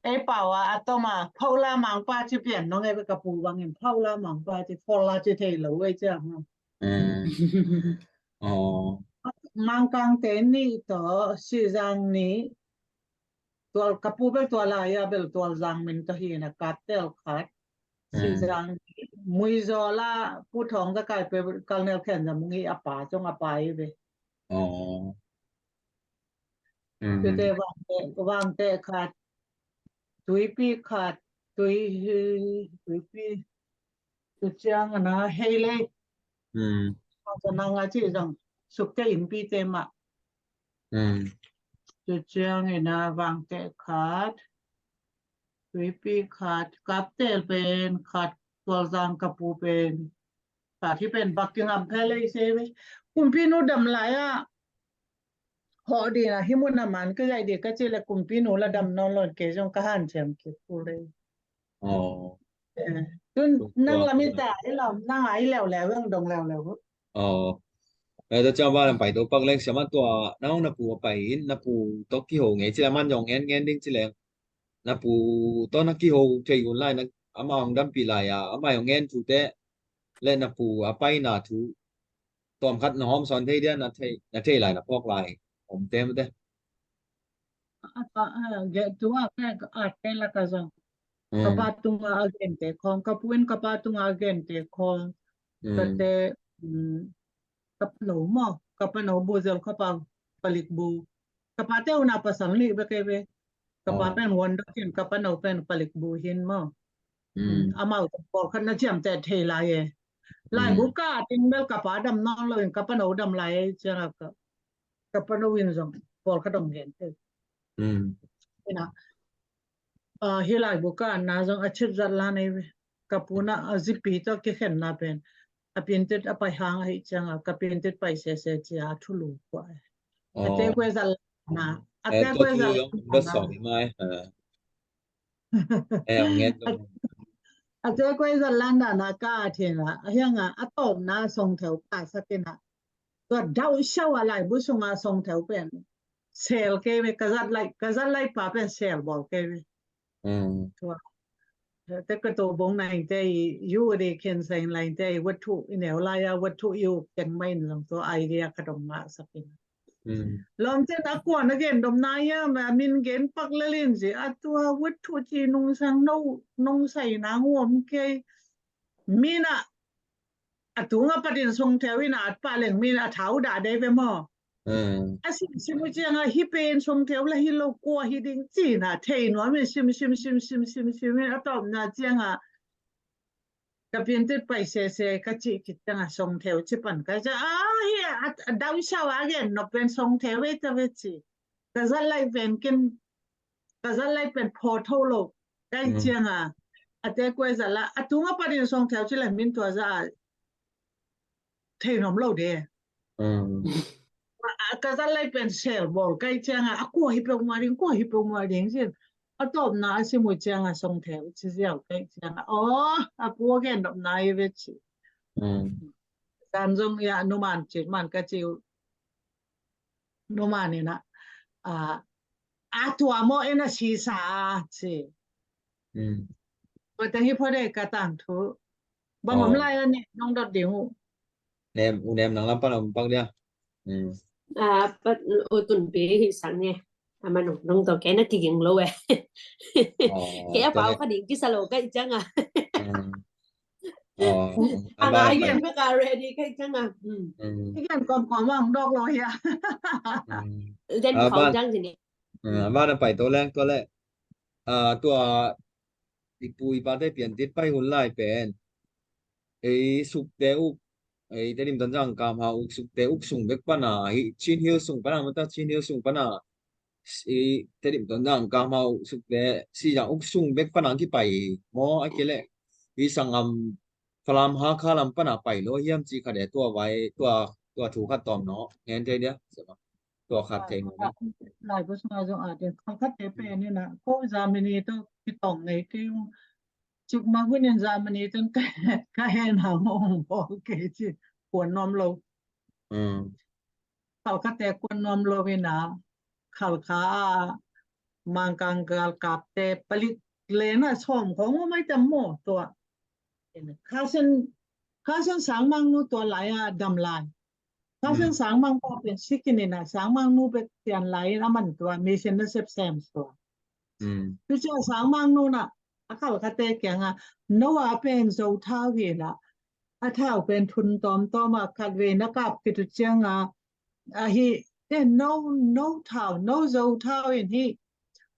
Ei pau a a tom a Fowler Mangpa ci pian nong ei ve ka pu bangin Fowler Mangpa ci Fowler ci thei lo ei ci a hong. Mangkang te ni to Sizang ni. Tual ka pu bel tual a ia bel tual zang min to hi na Kaptel khat. Sizang ni Muizawl a Pu Thawng ka kai pe Colonel Khen Za Mung i a pa cong a pa i ve. Tete Vangte khat, Tuipi khat, Tui, Tuipi, tu ciang ana hei lei. Ka nang a ci zang sukte innpi te mah. Tu ciang ina Vangte khat, Tuipi khat, Kaptel pen khat, Tualzang ka pu pen khat hi pen Buckingham Palace e ve. Kumpi nu dam lai a Hawh dina hi mun a man ka zai di ka ci le kumpi nu la dam nawn lo in kei zong ka hanciam kik ku le. Aw. Tun nang la mi ta i lawm nang a i leuleu veng dong leuleu. Aw. Eh, ta ciang va lam pai to pak lek siaman tua nang na pu a pai in na pu to kiho ngei ci le man zong ngen ngen ding ci le. Na pu to na kiho thei un lai na ama hong dampi lai a ama hong ngen thu te le na pu a pai na thu. Tawm khat na hawm sawn thei dia na thei na thei lai na phawk lai om te mate. Tua ka at te la ka zong ka pa tunga a gen te khong ka puin ka pa tunga a gen te khong ka te ka pano maw ka pano bu zel ka pa palik bu ka pa te una pasal ni be ke be ka pa pen wonder kin ka pano pen palik bu hin maw. Amau pawlkhat na ciamteh thei lai e. Laibu ka at in bel ka pa dam nawn lo in ka pano dam lai e, ciangah ka, ka pano in zong pawlkhat dong gen thei. Ina, ah, hi laibu ka atna zong a cip zat la nei ve. Ka puna a zipi tawh kikhenna pen a piantit a pai hang ahi ciangah ka piantit pai sese cia a thulu kua e. A te kua zat la na, a te kua zat la na. A te kua zat la na na ka a thina a hianga a tawpna songtheu ka sakina. Tua dauh siau a laibu sunga songtheu pen sel kei ve, ka zat lai, ka zat lai pa pen sel bawl kei ve. Tua te ka to bong na ing te i yu de khen sa in lai te i wat thu i neu lai a wat thu i uk teng mai in zong tua idea ka dong ngah sakin. Lawmte na kuan a gen dom na ia ma min gen pak lalin si a tua wat thu ci nung sang no nung sai na nguam kei mina a tunga patin songtheu in a at pah leng min a thau dah dei ve maw? A simsim uh cianga hi pen songtheu la hi lo kua hi ding cina thei nuam in simsim simsim simsim in a tawpna cianga ka piantit pai sese ka cih kit cianga songtheu ci pan ka cia a hi a dauh sau a gen nop pen songtheu vei ta ve ci. Ka zat lai pen ken ka zat lai pen phaw tho lo. Kai cianga a te kuai zat la a tunga patin songtheu ci la min tua za a thei nuam lo de. Ka zat lai pen sel bawl kai cianga a kua hi peuh mua ding, kua hi peuh mua ding sin a tawpna a simu cianga songtheu ci ziau kai cianga aw a pu a gen dopna i ve ci. Zan zong ia numan cit man ka ci uh. Numan ina a tua maw ena sisa a ci. Tua teng hi pho de ka tangthu. Bang om lai a ne nong dot ding uh. Nem u nem nang lam pan om pak dia. A pat u tun pi hi sang ne. Ama nong nong to kei na kiging lo e. Kei a pau ka ding kisa lo ka i cianga. A ngai gen bek a ready ka i cianga. I gen kom kom ang dok lo hia. Den khau ciang sini. A ba na pai to leng to le. A tua i pu i pate piantit pai hun lai pen ei sukte uk ei Tedim Tonzang kamhau uk sukte uk sung bek pana hi Chin Hill sung pana mata Chin Hill sung pana i Tedim Tonzang kamhau uk sukte sija uk sung bek pana kipai maw a kile i sangam Falam Hakha lam pana pai lo hiam ci kha de tua vai tua tua thu khat tawm no ngen thei dia. Tua khat thei no. Lai ko sunga zong a den khat khat te pen ni na ko Germany to kitong ngei kei ung. Cik ma hun in Germany tun ka ka hen ha mo hong bol kei ci kuan nuam lo. Khalkhate kuan nuam lo ina khalkha a Mangkang galkapte palik lena sawm khong uh mai tam maw tua. Khasen khasen sangmang nu tua lai a dam lai. Khasen sangmang pa pen sikin ina sangmang nu bek pian lai in a man tua mission na sepsem tua. Tucia sangmang nu na a khalkhate kianga no a pen zo thau hi la a thau pen thun tawmtawm a khat vei na kap kitu cianga ahi te no no thau no zo thau in hi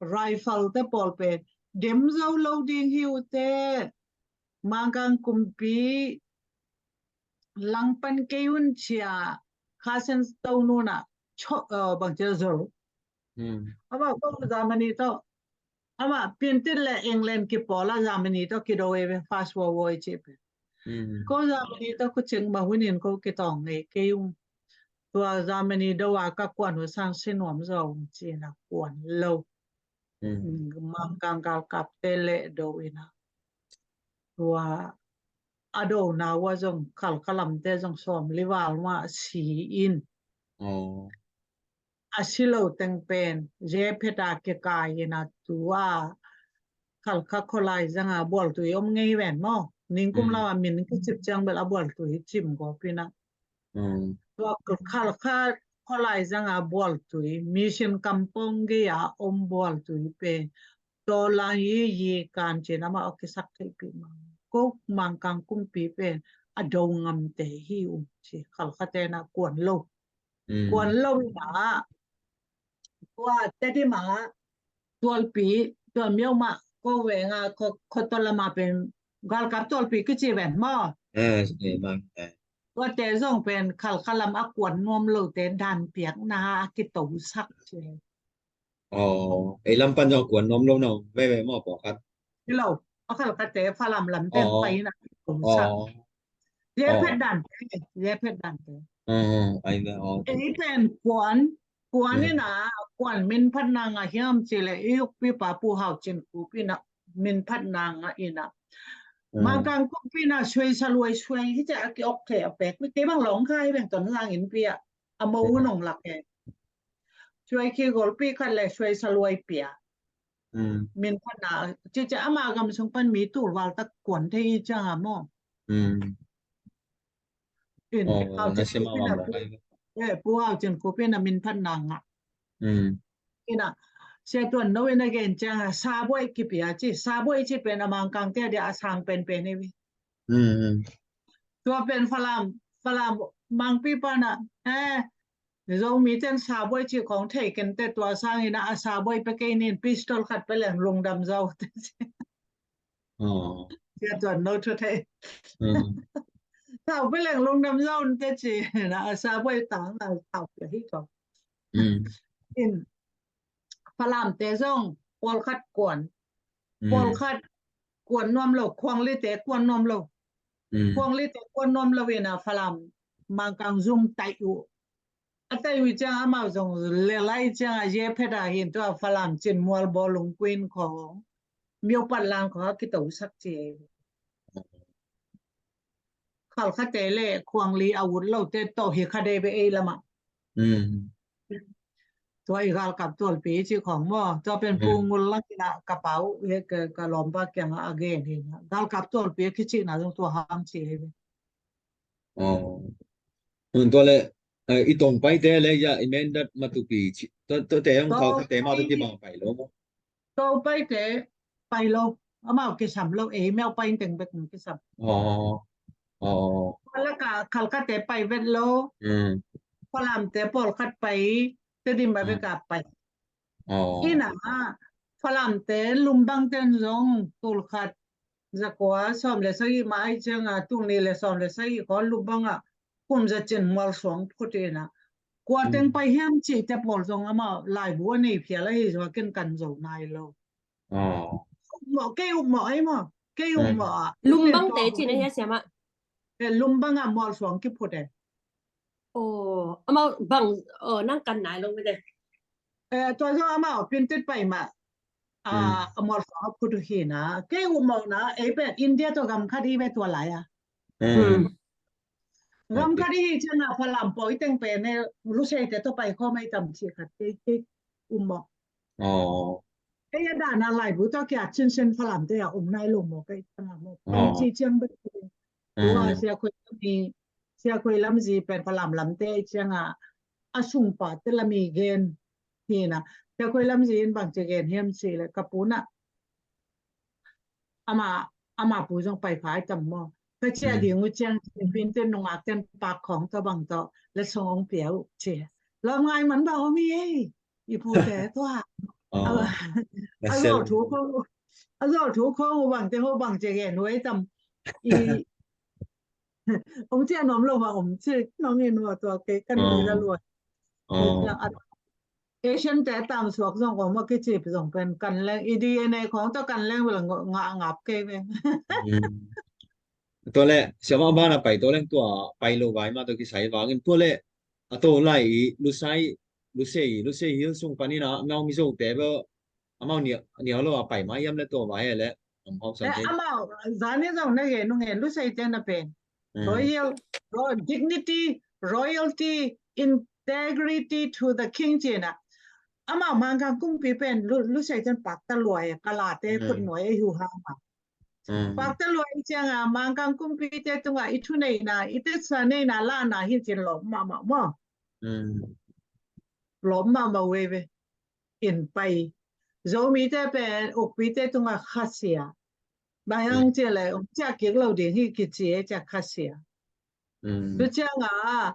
rifle te pawl pen dem zo lo ding hi uh te Mangkang kumpi langpan kei un cia khasen to nuna bangcia zo. Ama ko Germany to ama pintit le England kipawl a Germany to kido e ve First World War i ci pe. Ko Germany to ko cing ma hunin ko kitawng ngei kei ung. Tua Germany do a ka kuan hu sang si nuam zo cina kuan lo. Mangkang galkapte le do ina tua a do na ua zong khalkhalamte zong sawm lival ma si in. A si lo teng pen ze pheta kikai ina tua khalkha kholai zanga bualtui om ngei ven maw ningkum lau a min kicip ciang bel a bualtui cim gawp ina. Tua khalkha kholai zanga bualtui mission kampong gei a om bualtui pen tawlai yi kan cin ama a kisak theihpih ma ko Mangkang kumpi pen a do ngamte hi um ci khalkhate na kuan lo. Kuan lo ina tua Tedim a tualpi tua miau mah ko venga, ko, ko to lama pen galkap tawlpi kici ven maw. Eh, eh, ma, eh. Tuate zong pen Khalkha lam a kuan nuam lote dan piakna a kitosak ci. Aw, ei lam pan zong kuan nuam lo na veve maw pawlkhat. Hi lo, a Khalkhate Falam lam pen pai na kitosak. Ye phet dante, ye phet dante. Ei pen kuan, kuan ina, kuan min phatna ngah hiam ci le i ukpipa Pu Hau Cin Kup ina min phatna ngah ina. Mangkang kumpi ina suai saluai suai hi ci a kiok thei a pek. Kei bang lawng kha hi beng Tonzang innpi ah a mo nong lak e. Suai khi golpi khat le suai saluai pia. Min phatna cici ama gam sung pan mi tul val tak kuan thei i ciang a maw. In Hau Cin Kup ina, eh, Pu Hau Cin Kup ina min phatna ngah. Ina Sia Tuan No ina gen ciang a sabuai kipia ci, sabuai ci pen a Mangkangte dia a sang penpen hi. Tua pen Falam, Falam Mangpi pana, eh, Zomi ten sabuai ci khong thei kente tua sangin a sabuai pe kei nin pistol khat pe leng lungdam zo. Sia Tuan No thu thei. Tau pe leng lungdam zo te ci na a sabuai tang na tau pe hi ko. In Falamte zong pawlkhat kuan, pawlkhat kuan nuam lo, Khuanglite kuan nuam lo. Khuanglite kuan nuam lo ina Falam Mangkang zum tai uh. A tai uh ciang amau zong lelai ciang a ye phet a hin tua Falam Cin Mual Bawl Lungkuin khong Myo Patlang khong a kitosak ci. Khalkhate le Khuangli a ut lote tawh hi kha dei ve ei lamah. Tua i galkap tualpi ci khong maw. Tua pen Pu Ngul Lang ina ka pau he ka lawmpa kiangah a gen hi. Galkap tualpi a kicihna zong tua hang ci hi ve. Tua le i tong paite le ya i mendat matupi ci. Tua te hong Khalkhate mah tua kibang pai lo maw. Tua paite pai lo, amau kisam lo, ei mel pai teng bek kisam. Khalkhate pai vet lo. Falamte pawlkhat pai, Tedim a bek a pai. Ina Falamte Lumbang ten zong tulkhat zakua sawm le sagi ma ai cianga tulni le sawm le sagi khaw Lumbang ah kum za cin mual suang phut ina. Kua teng pai hiam cihte pawl zong amau laibu a nei phial ahi zua ken kan zo nai lo. Mawh, kei upmawh ei maw, kei upmawh ah. Lumbang te cina hia siama. Lumbang ah mual suang kiphut e. Amau bang nang kan nai lo mede. Tua zong amau pintit pai mah a mual suang a phut uh hina. Kei upmawhna ei pen India tua gam khat i ve tua lai a. Gam khat i hi cianga Falam pawi teng pen e Luseite tua pai khawm ei tam ci khat kei kei upmawh. Ei a dana laibu tua kia cinsin Falamte a om nai lo maw kei cianga maw. Kei ci ciang bek. Tua Sia Khoi Lam i, Sia Khoi Lam zi pen Falam lamte i cianga a sungpa te lam i gen hina. Sia Khoi Lam zi in bang ci gen hiam ci le ka puna ama, ama pu zong pai phai tam maw. Ka cia ding uh ciang pinten nungak ten pak khawng tawh bang tawh le song ong pia uh ci. Lawm ngai man bang om hi ei. I pute tua a zawh thu khawng, a zawh thu khawng uh bang te ho bang ci gen uh ei tam. I Ong cia nuam lo ma om ci nong in hua tua kei kan ui la luai. Asian te tam suak zong om a kicip zong pen kan leng i D N A khong tua kan leng vel ngah ngap kei ve. Tua le siama bana pai tua leng tua pai lo vai ma tua kisai vangin tua le a to lai i Lusai, Lusei, Lusei Hills sung panin a Myaung Mizo te bel amau nial lo a pai ma hiam le tua vai le amau zani zong na gen nung en Lusei te na pen royal, dignity, royalty, integrity to the king cina. Amau Mangkang kumpi pen Lusei ten pakta luai, kalate khut nuai ei hu hama. Pakta luai cianga Mangkang kumpi te tunga i thuneina, i tetsa neina lana hi cin lawm mahmah maw. Lawm mahmah veve. In pai. Zomite pen ukpite tunga khasia. Bang hang cia le ong cia kik lo ding hi kici e cia khasia. Tu cianga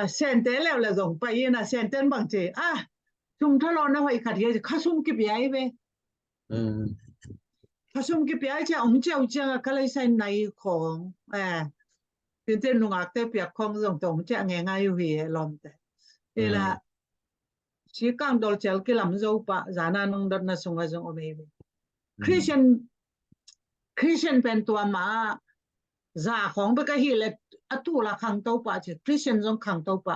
Sente leu le zong pai ina Senten bang ci a sum thalo na hoih khat hi khasum kipia i ve. Sum kipia ai ciang ong ciau ciang a ka lei sai nai khong. Eh. Tinte nungakte piak khong zong tong ciang nge ngai uh hi e lawmte. Ila si kang dol cial kilam zo pa zana nong dotna sunga zong om ei ve. Christian Christian pen tua ma za khong bek ahi le a tu la khangto pa ci Christian zong khangto pa.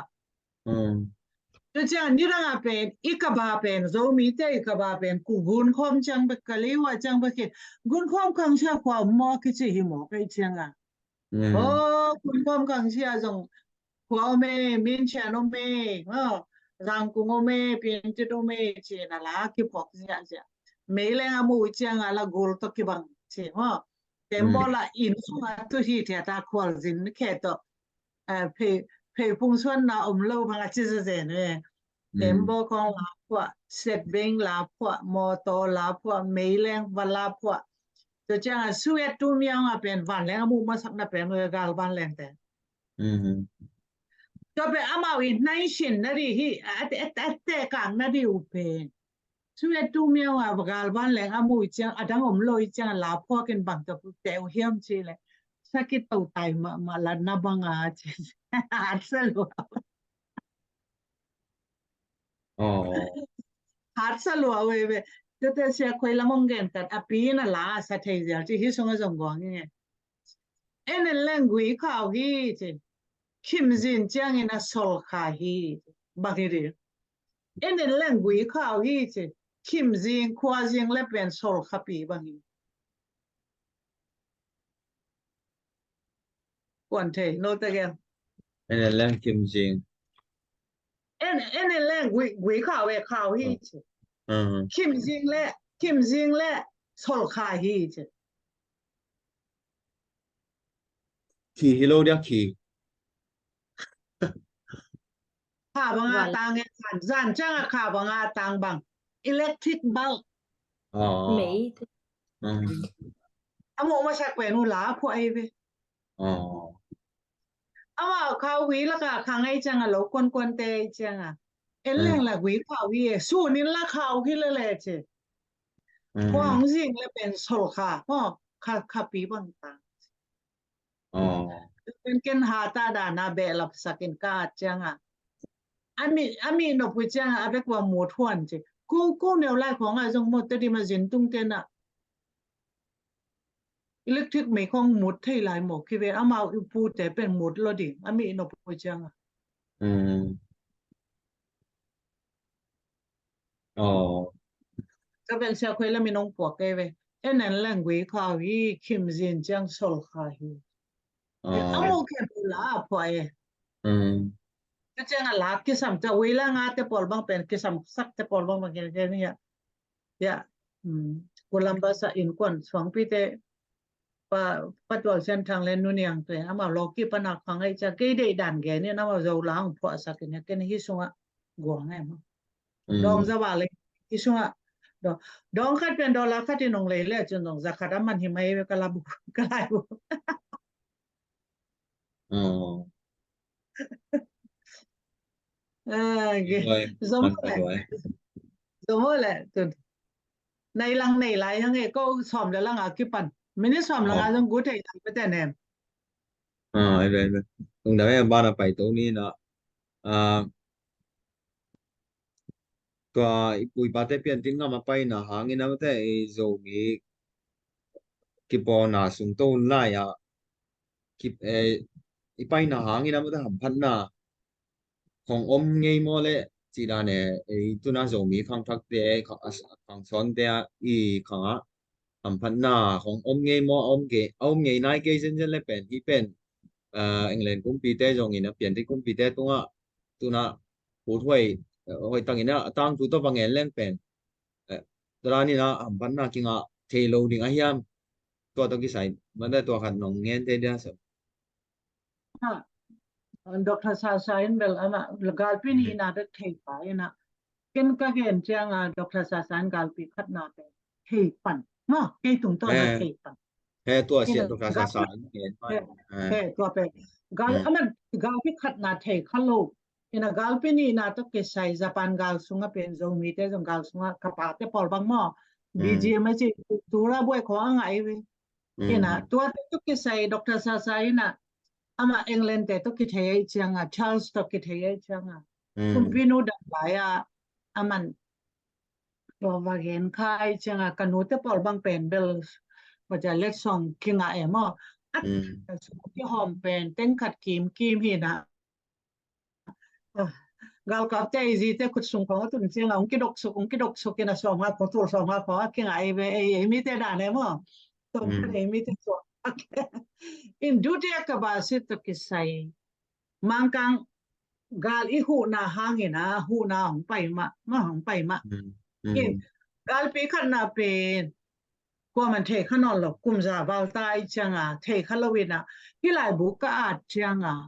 Tu ciang nidang a pen i kaba pen Zomite i kaba pen ku gun khom ciang bek ka leiwa ciang bek hi gun khom khang sia khua maw kici hi maw kei ciang a. Aw gun khom khang sia zong khua om e, Minchian om e, Zangkung om e, Piantit om e ci na la kiphok ziahziah. Meileng a mu ciang a la gul to kibang ci maw. Tembaw la inn sunga tu hi thia ta khual zin khe tawh. Phei phung suanna om lo bang a ci zazen ve. Tembaw kong la phuah, setbeng la phuah, mawtaw la phuah, meileng va la phuah. Tua ciang a suet tu miang a pen vanleng a mu masakna pen ve gal vanleng te. Tua pen amau i nai sin na di hi a te kang na di u pen. Suet tu miau a gal vanleng a mu i ciang a dang om lo i ciang a la phuak in bang tua te uh hiam ci le. Sakit tau tai ma ma la na bang a ci. Hat sa lua. Hat sa lua ve ve. Tete sia khoi lamong gen kat a pi na la sa thei zial ci hi sung a zong guang nge. En en leng gui khau hi ci. Khim zin ciang in a sol kha hi. Bang hi di. En en leng gui khau hi ci. Khim zing khua zing le pen sol kha pi bang hi. Kuan thei no ta gel. En en leng khim zing. En en en leng gui gui khau e khau hi ci. Khim zing le khim zing le sol kha hi ci. Khi hi lo dia khi. Kha banga tang e khan zan changa kha banga tang bang. Electric bulb. Mei. Amo masak pen u la phuah ei ve. Ama khau hui laka kha ngai changa lo kuan kuan te changa. En leng la hui khau hi e. Sunin la khau hi le le che. Khuang zing le pen sol kha. Kha kha pi bang tang. Ken ken ha ta dana behlap sakin ka at cianga. Ami ami nopui cianga a bek wa mut huan ci. Ku ku neu lai khong a zong mut te di ma zin tung tena. Electric mei khong mut thei lai mo ki ve amau i pu te pen mut lo di ami nopui cianga. Ka bel sia khoi lamin ong puak kei ve. En en leng gui khau hi khim zin ciang sol kha hi. Amo khen la a phuah e. Ka ciang a la kisam ta ui la nga te pawl bang pen kisam sak te pawl bang bang khen khen hi a. Ya. Columbus a innkuan suangpi te pa patual sian thang le nuniang te ama loki pana khang ai cha kei dei dan gen ni ama zo la ang phuah sak ni ken hi sunga guang em. Dong za ba le hi sunga dong khat pen dollar khat in ong lei le chun dong za khat a man hi mai ve ka la bu ka lai bu. Zomo le tun. Nei lang nei lai hang e ko som le lang a kipan. Mini som lang a zong gu thei lang pe ten em. Tung dang em bana pai to ni na. Tua i pu i pate piantin ngam a paina hangin a mate i Zomi kipawlna sung to lai a i paina hangin a mate hamphatna hong om ngei maw le cih dan e ei tuna Zomi khangthakte khangsawnte i khangah hamphatna hong om ngei maw a om ngei nai kei zenzen le pen hih pen England kumpite zongin a pianti kumpite tungah tuna put huai hoih tangin a tangtu tawh va ngen leng pen tua danin a hamphatna kingah thei lo ding a hiam? Tua tawh kisai mate tua khat nong ngen thei dia so. Doctor Sasa in bel ama galpi ni ina bek thei pa ina ken ka gen cianga Doctor Sasa in galpi khatna pen thei pan ma kei tungtawn a thei pan. He tua sia Doctor Sasa in gen pan. He tua pen gal ama galpi khatna thei kha lo. Ina galpi ni ina to kisai Japan gal sunga pen Zomite zong gal sunga ka pate pawl bang maw. B G M a ci, tura buai khawng a ngah i ve. Ina, tuate tawh kisai Doctor Sasa ina, ama England te tawh kithei ei cianga, Charles tawh kithei ei cianga. Kumpinu dam lai a, aman tua va gen kha ei cianga, ka nute pawl bang pen bel, tua cia letsong kingah e maw. At, ka sung kihawm pen, teng khat kim kim hina. Galkapte i zite khut sung khawng a tun cianga, ong kidoksuk, ong kidoksuk ina sawmnga khawng, tul sawmnga khawng a kingah ei ve, ei, ei mite dan e maw. Sawmnga ei mite sawmnga. In dutia ka ba sit tawh kisai. Mangkang gal i huhna hangina, huhna hong pai mah, mah hong pai mah. In galpi khatna pen, kuaman thei kha nawn lo, kum za val ta i cianga, thei kha lo ina, hih laibu ka at cianga.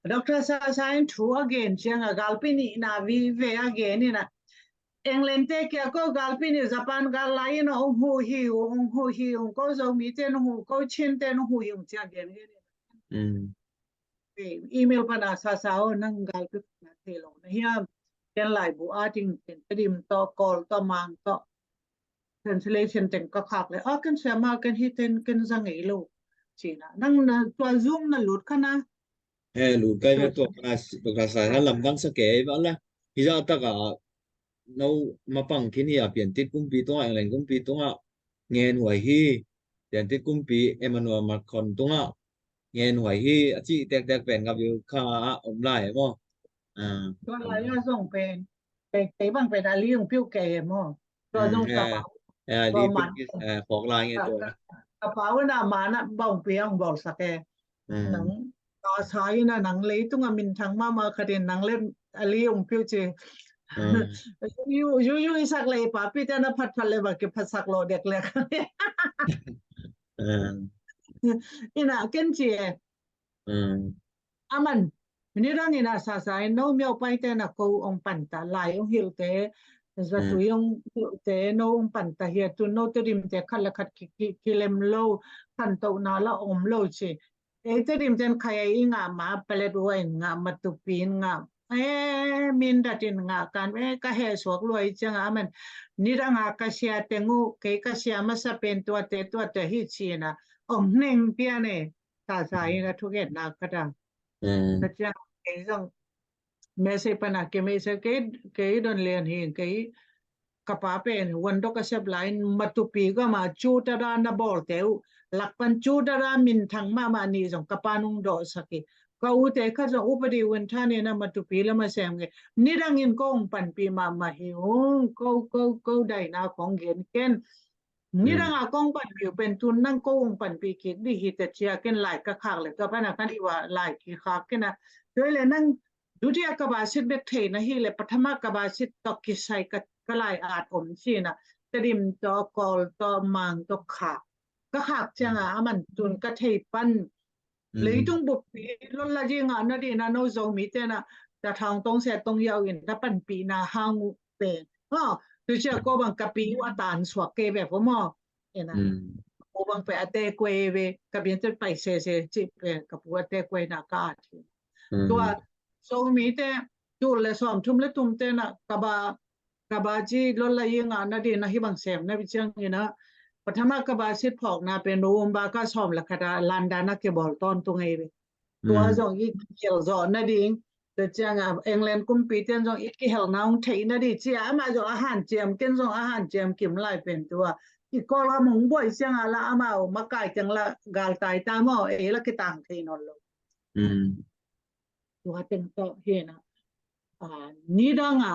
Doctor Sasa in thu a gen cianga, galpi nihna vive a gen ina. England te kia ko galpi nih Japan gal lai ina ong huh hi uh, ong huh hi uh, ko Zomite nong huh, ko Chinte nong huh hi uh cia gen gen ina. Email pana Sasa aw nang galpi na thei lo na hiam? Ken laibu a ding ken Tedim tawh, Kawl tawh, Mang tawh translation teng ka khak le a ken siama ken hi ten ken za ngei lo. Cina nang na tua Zoom na lut kha na. He lut kai ve tua ka sa lamdang sa kei va la. Hi za taka no mapang khin hi a Piantit kumpi tunga, England kumpi tunga ngen huai hi. Piantit kumpi Emmanuel Macron tunga ngen huai hi a ci tektek pen ngap yu kha a om lai maw. Tua lai a zong pen kei bang pen a liung piu kei maw. Tua zong ka pau. Li piu kei phawk lai nge tua. Ka pau na ma na bang piang bawl sak e. Nang ka sa ina nang leitunga minthang mama khatin nang le a liung piu ci. Yu yu yu isak le i papi te na phatphat le ba kiphatsak lo dek le. Ina ken ci e. Aman nidang ina Sasa in no miau paite na ko ong panta lai ong hilhte zatui ong hilhte no ong panta hi a tu no Tedimte khat le khat kilem lo khantohna la om lo ci. Ei Tedim ten khai ei i ngah ma palet ua in ngah matupi in ngah e min dat in ngah kan e ka he suak luai cianga aman nidanga ka sia teng uh kei ka sia masa pen tuate tuate hi cina ong neng pian e. Sasa in a thugenna ka da. Ka ciang kei zong message pana kei message kei kei don lian hi kei ka pa pen wandok a sep lai matupi gama cu tada na bawlte uh lakpan cu tada minthang mahmah nih zong ka pa nung dawh sak hi. Ka ute khat zong upadi winthan ina matupi lama sem nge nidangin ko ong panpi mahmah hi ung ko ko ko daina kong gen ken. Nidanga kong panpi uh pen tun nang ko ong panpi kik dih hi te cia ken lai ka khak le tua pana kan iwa lai ki khak kena. Tua le nang dutia ka ba sit bek thei na hi le pathama ka ba sit tawh kisai ka lai at om cina Tedim tawh Kawl tawh Mang tawh khak ka khak cianga aman tun ka thei pan leitung buppi lolla ji ngah na dihna no Zomite na ta thang tong se tong yau in na panpihna hang uh pen. Ha, tu cia ko bang ka pi uh a tan suak ke ve vo maw. Ena ko bang pe a te kuai ve ka bian te pai se se ci pe ka pu a te kuai na ka a thi. Tua Zomite tul le sawm thum le tum te na ka ba ka ba ci lol la i ngah na di na hi bang sem na bi ciang ina pathama ka ba sit phawkna pen November ka sawm le khat a London a kibawl tawntung ei ve. Tua zong i kihel zawh na ding tua ciang a England kumpi ten zong i kihel na hong theih na di ci a amah zong a hanciam ken zong a hanciam kim lai pen tua i Kawlgam hong buai ciang a la amah uh makai teng la galtai ta maw ei la kitang thei nawn lo. Tua teng tawh hi na nidang a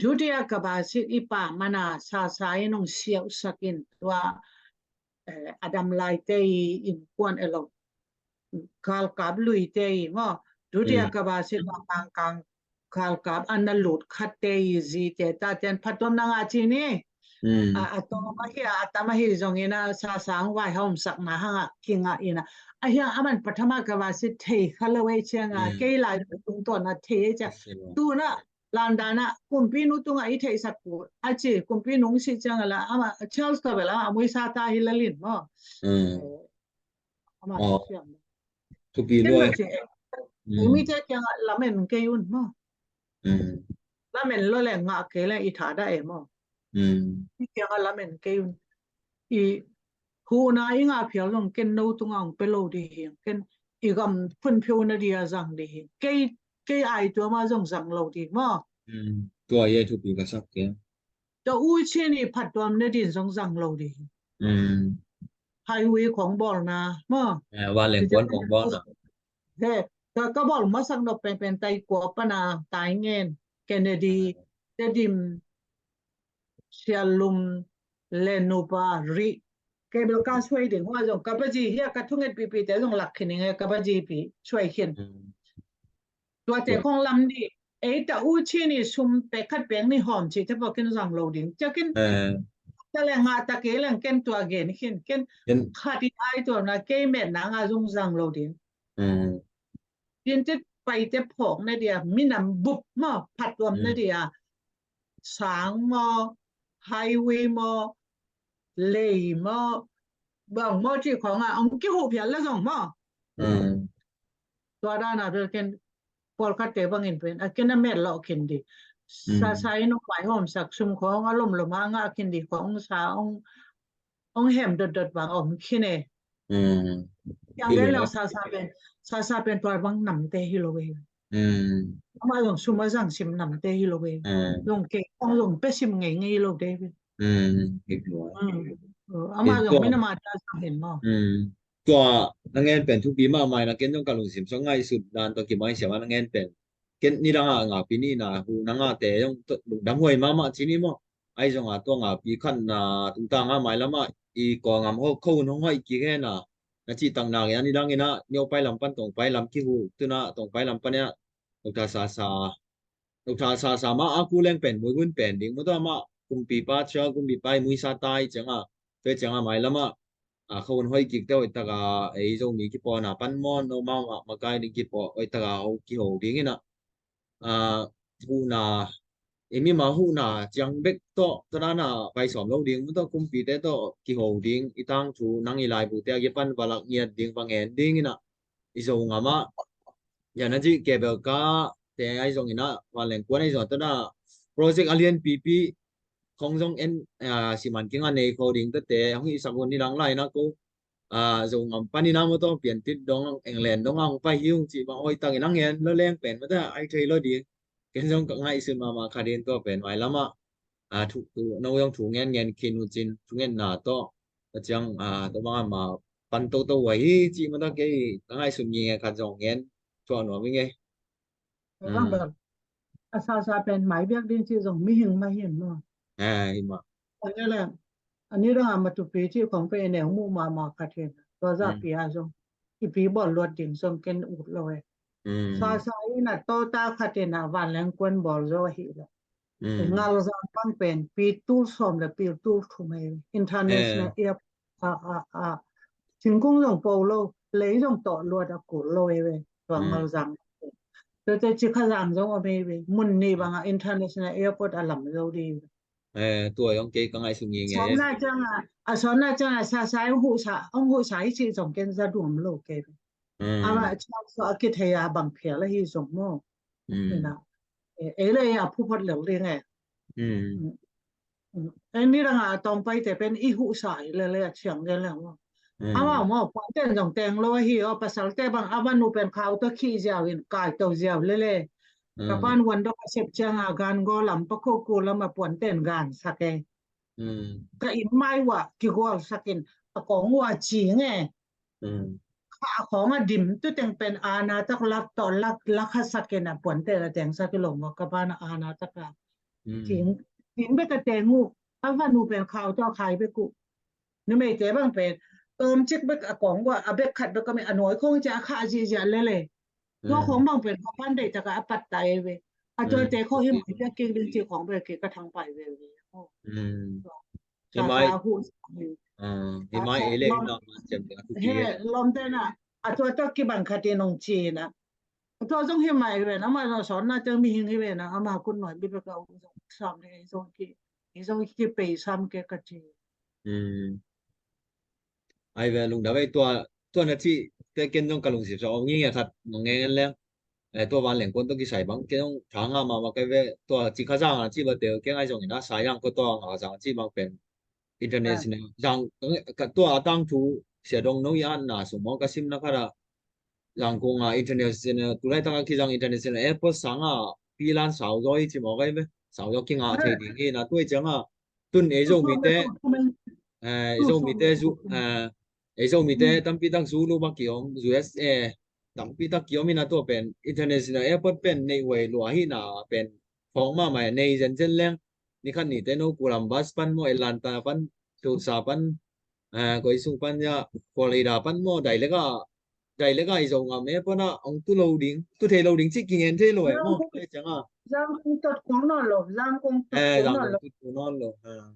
dutia ka ba sit i pa mana sasa in hong siauhsak in tua a dam laite i innkuan elo galkap luite i maw dutia ka ba sit a kangkang galkap a na lut khatte i zite taten phattuam na ngah ci ni. A tawm ahi a a tam ahi zongin a sasang vai haumsakna hangah kingah ina ahi a aman pathama ka ba sit thei kha lo ei cianga kei lai tungtawn a thei ei cia tuna London ah kumpi nu tungah i theihsak kul a ci kumpi nung si ciang a la ama Charles tawh bel ama a muisa ta hi lalin maw. Ama siam thupi luai. Mite kiangah lamen kei un maw. Lamen lo le ngah kei le i tha da e maw. Mm. I kiangah lamen kei un. I huhna i ngah phial zong ken no tungah hong pia lo ding hi. Ken i gam phunphiu nading a zang ding hi. Kei, kei ai tuam a zong zang lo ding maw. Mm. Tua i thupi ka sak kei. Tua u chin i phattuam nading zong zang lo ding hi. Mm. Highway khong bawlna maw. Eh, vanleng kuan khong bawlna. He, ka, ka bawl masak nop penpen tai kua pana tai ngen, Kennedy, Tedim, Sialum, Lenupa, Ri. Cable car suai ding hua zong ka baji hia ka thunget pipi te zong lak khin ing e ka baji pi suai khin. Mm. Tuate khong lam ni, ei ta u chin i sum pek khat pek ni hawm ci te pawh ken zang lo ding. Cia ken ta leng ngah ta kei leng ken tua gen khin ken khat i ai tuamna kei metna nga zong zang lo ding. Tin te pai te phawk na dia minam bup maw phattuam na dia sang maw highway maw lei maw bang maw ci khong a ong kihuh phial la zong maw. Tua dana bel ken pawlkhatte bangin pen a ken a met lawh khin di. Sasa in ong paihawmsak sum khawng a lomlom a ngah khin di khawng sa ong ong hem dotdot bang om khin e. Yang le lang sasa pen sasa pen tua bang namte hi lo e. Ama zong sum a zang sim namte hi lo e. Zong ke ong zong pe sim ngei ngei lo de. Ama zong minama ta zang hen maw. Tua na ngen pen thupi mahmah in a ken zong ka lungsim sung ngaihsut dan tawh kimaisiam a na ngen pen ken nidang a ngahpi nihna hu na ngahte zong lungdam huai mahmah ci ni maw. Ahi zong a tua ngahpi khatna tungtang a mailam ah i Kawl ngam ho khon hong hoih kik hen a na cih taknak in a nidang in a Nio pai lam pan Tawng pai lam kihu tuna Tawng pai lam pan in a Doctor Sasa Doctor Sasa mah a ku leng pen muihun pen ding maw tua mah kumpipa cia kumpipa i muisa tai ciang a tua ciang a mailam ah a khon hoih kik te hoih taka ei Zomi kipawhna pan maw no mah mah makai ding kipawh hoih taka ho kiho ding in a huhna i mima huhna ciang bek tawh tua dana pai sawm lo ding maw tawh kumpite tawh kiho ding i tangthu nang i laibute a kipan va lak ngiat ding va ngen ding in a i Zo ngam ah. Yan a cih cable car te ahi zong in a vanleng kuan ahi zong a tua na project a lianpipi khong zong en siman kinga nei kho ding tate hong hihsak hun hi dang lai na ko Zo ngam panin a maw tawh Piantit dong England dong a hong pai hi ung cih bang hoih takin a ngen lo leng pen mata ai thei lo ding. Ken zong ka ngaihsun mahmah khat in tua pen mailam ah thu no zong thu ngen ngen khin uh cin thungetna tawh a ciang tua bang ama pan toto uh ahi cih mata kei ka ngaihsun ngi nge khat zong ngen thuah nuam i nge. A sasa pen mai biak ding cih zong mihing mah hi maw. Hi mah. A ni dang a matupi cih khong pe i neu muh mahmah khat hi. Tua zahpi a zong i pi bawl luat ding zong ken ut lo e. Sasa in a tawta khat in a vanleng kuan bawl zo ahi lo. Ngalzang bang pen pi tul sawm le pi tul thum hi international airport a a a thingkung zong po lo lei zong tawh luat a kul lo e ve tua Ngalzang. Tuate Cikhazang zong om e ve mun ni banga international airport a lam zo di ve. Tua zong kei ka ngaihsun ngi nge. Sawmna cianga a sawmna cianga sasa ong huhsa ong huhsa i cih zong ken za duam lo kei ve. Ama ciang so a kithei a bang phial ahi zong maw. Ei le ei a phuphot lel ding e. Ei ni dang a tawng paite pen i huhsa i le le a ciang le le maw. Ama maw puanten zong teng lo ahi aw pasalte bang a vanu pen khau tawh khih ziau in kai to ziau le le. Ka pan wan dok a sep ciang a gan go lam pakho ku lam a puanten gan sak e. Ka inn mai wah kigual sakin a kong wah cing e. Kha a khawng a dim tuteng pen ana tak lak tawh lak lak kha sakin a puante la teng sak i lo maw ka ban a ana tak a. Ting ting bek a teng uh a vanu pen khau tawh khai bek uh. Numeite bang pen tawm cik bek a kawng uh a bek khat bek a mi a nuai khawng cia a khah zihziah lele. Tua khawng bang pen ka pan deih taka a pat ta e ve. A tuate khawng hi mai pia kik ding ci khawng bek kik ka thang pai ve ve. Hi mai. Hi mai e le na ma cem de a tu ki he lom te na a tua tua ki bang khat in ong ci na. A tua zong hi mai ve na ama zong sawn na teng mihing hi ve na ama kun nuai bit bek a ong zong sam le zong ki zong ki pei sam ke ka ci. Ai ve lungdam ei tua tua na ci te ken zong ka lungsim sa ong ngi nge khat nong nge ngen leng. eh, tua vanleng kuan tawh kisai bang kei zong tha ngah mahmah kai ve. Tua Cikha Zang a ci bate kei ngai zong ina, Saizang ko tua Ngazang a ci bang pen international zang, ka tua a tangthu Sia Dong No i atna sung maw ka simna khat ah Zangkong a international, tulaitak a kizang international airport sangah pilan sauzaw i ci maw kai ve. Sauzaw kingah thei ding hi na, tua i ciangah tun ei Zomite, eh, ei Zomite zu, eh, ei Zomite tampi tak zu lu bang kiom, U S A tampi tak kiom ina, tua pen international airport pen neih huai lua hi na pen phawk mahmah, nei zenzen leng. Nikhat nite no Columbus pan maw, Atlanta pan, Tulsa pan, eh, koi sung pan ya, Florida pan maw, dailek a, dailek a i Zogam airport ah hong tu lo ding, tu thei lo ding ci kingen thei lo e maw. Zangkong tot kul nawn lo, Zangkong tot kul nawn lo. Zangkong tot kul nawn lo.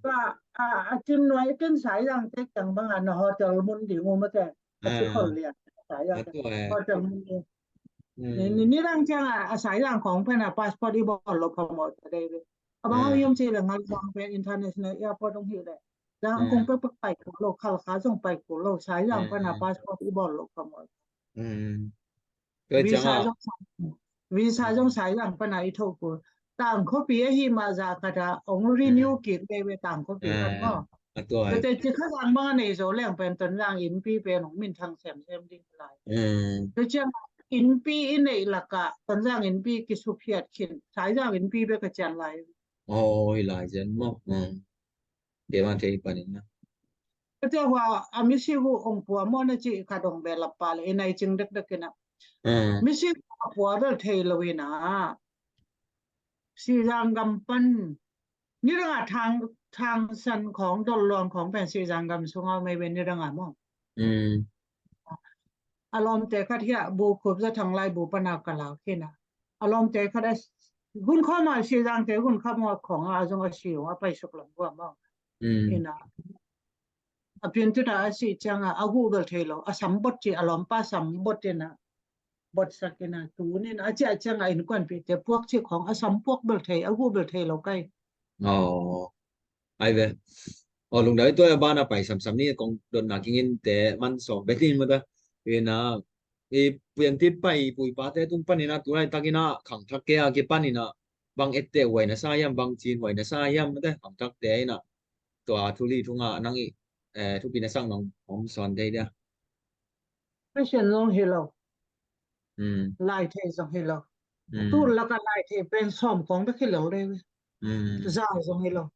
Ka a, a cim nuai ken Saizang te kiang bang a na hotel mun ding um a te. A ci khol lian Saizang te hotel mun ding. Ni, ni, ni dang ciang a, a Saizang khong pen a passport i bawl lo phamawh ta dei ve. A bang a hiam ci le Ngazang pen international airport hong hi le. Zangkong pek pek pai kul lo, Khalkha zong pai kul lo, Saizang pen a passport i bawl lo phamawh. Visa zong Saizang, visa zong Saizang pan a i tho kul. Tangkhuapi ahi mah zah khat a hong renew kik veve Tangkhuapi pan maw. Tete Cikha Zang bang a nei zo leng pen Tonzang innpi pen hong minthang semsem ding lai. Tua ciang innpi i neih lakah Tonzang innpi kisuphiat khin, Saizang innpi bek a cian lai. Aw, hi lai zen maw. Kei bang thei panin na. Ka tia hua a misi hu ong pua maw na ci khat ong belap pa le i nai cing dekdek ina. Misi hu a pua bel thei lo ina. Sizang gam pan nidang a thang, thang san khong dol luang khong pen Sizang gam sung a mei ben nidang a maw. A lawmte khat hiah bu khup za thang lai bu pana ka lak hina. A lawmte khat a hun khawm a Sizangte hun khawm a khong a zong a si a paisuk lam guam a. Hina. A piantit a a si ciang a a guh bel thei lo. A sam bot ci a lawmpa sam bot ina. Bot sak ina tu nin a ciah ciang a innkuanpihte puak ci khong a sam puak bel thei a guh bel thei lo kai. Ai ve. Aw lungdam i tua a bana pai samsam ni kong dotna kingin te man sawm bek in mata. Ina i piantit pai pui pate tung pan ina tulai tak ina khangthak ke a kipan ina bang ette huai na sa hiam, bang cin huai na sa hiam mata khangthak te ina tua thuli thunga nang i thupi na sang nong om sawn thei dia. Christian zong hi lo. Lai thei zong hi lo. Tu laka lai thei pen sawm kong bek hi lo le. Za zong hi lo.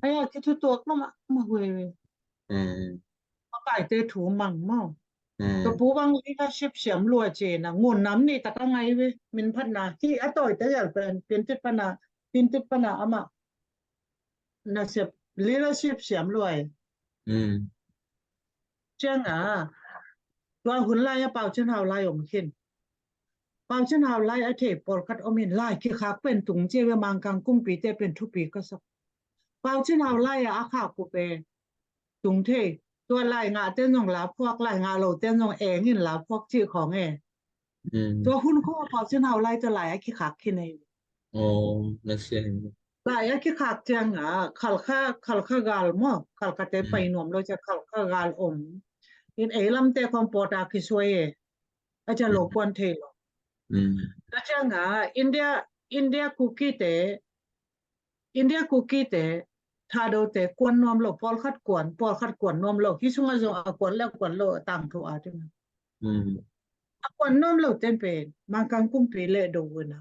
Aya kithutuak lo mah mah huai ve. Makaite thu mang maw. Ka pu bang leadership siam lua cina ngun nam ni taka ngai ve. Min phatna hi a tawi ta yal pen pintit pana, pintit pana ama nasep leadership siam lua e. Ciang a tua hun lai a Pau Cin Hau lai om khin. Pau Cin Hau lai a thei pawlkhat om in lai kikhak pen tung cia ve Mangkang kumpite pen thupi ka sak. Pau Cin Hau lai a a khak uh pen tung thei. Tua lai ngah ten zong la phuak, lai ngah lo ten zong eng in la phuak cih khawng e. Tua hun khawng a Pau Cin Hau lai tua lai a kikhak khin ei. Lai a kikhak ciang a Khalkha, Khalkha gal maw, Khalkhate pai nuam lo cia Khalkha gal om. In ei lamte khawng pawt a kisuai e. A cia lo kuan thei lo. Tua ciang a India, India Kukite, India Kukite, Thadote kuan nuam lo, pawlkhat kuan, pawlkhat kuan nuam lo. Hi sungah zong a kuan le kuan lo a tangthu a ding. A kuan nuam lo ten pen Mangkang kumpi leh do uh ina.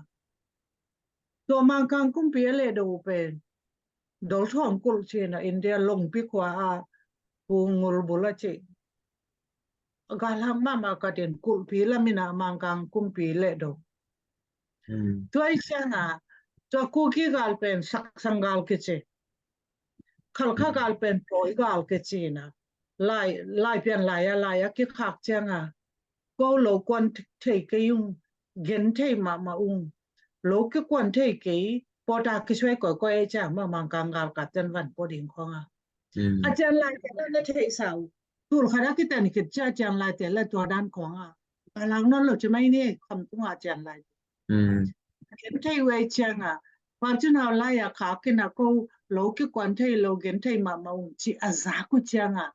Tua Mangkang kumpi a leh do uh pen Dol Thawng kulh cina India Longpi khua a Pu Ngul Bul a ci. A galhang mahmah katin kulhpi lam ina Mangkang kumpi leh do. Tua i ciang a tua Kuki gal pen Saksang gal kici. Khalkha gal pen Pawi gal kici ina. Lai, lai pian lai a lai a kikhak ciang a ko lo kuan thei kei ung, gen thei mahmah ung. Lo kikuan thei kei, pawt a kisuai kawikawi ei ciang mah Mangkang gal kap ten van pawt ding khawng a. A cian lai te na thei sau. Tul khat a kitan khit cia cian lai te la tua dan khawng a. Ka lang nawn lo ci mai ni kham tung a cian lai. Gen thei uh ei ciang a. Pau Cin Hau lai a khak ina ko lo kikuan thei lo gen thei mahmah ung ci a zak uh ciang a.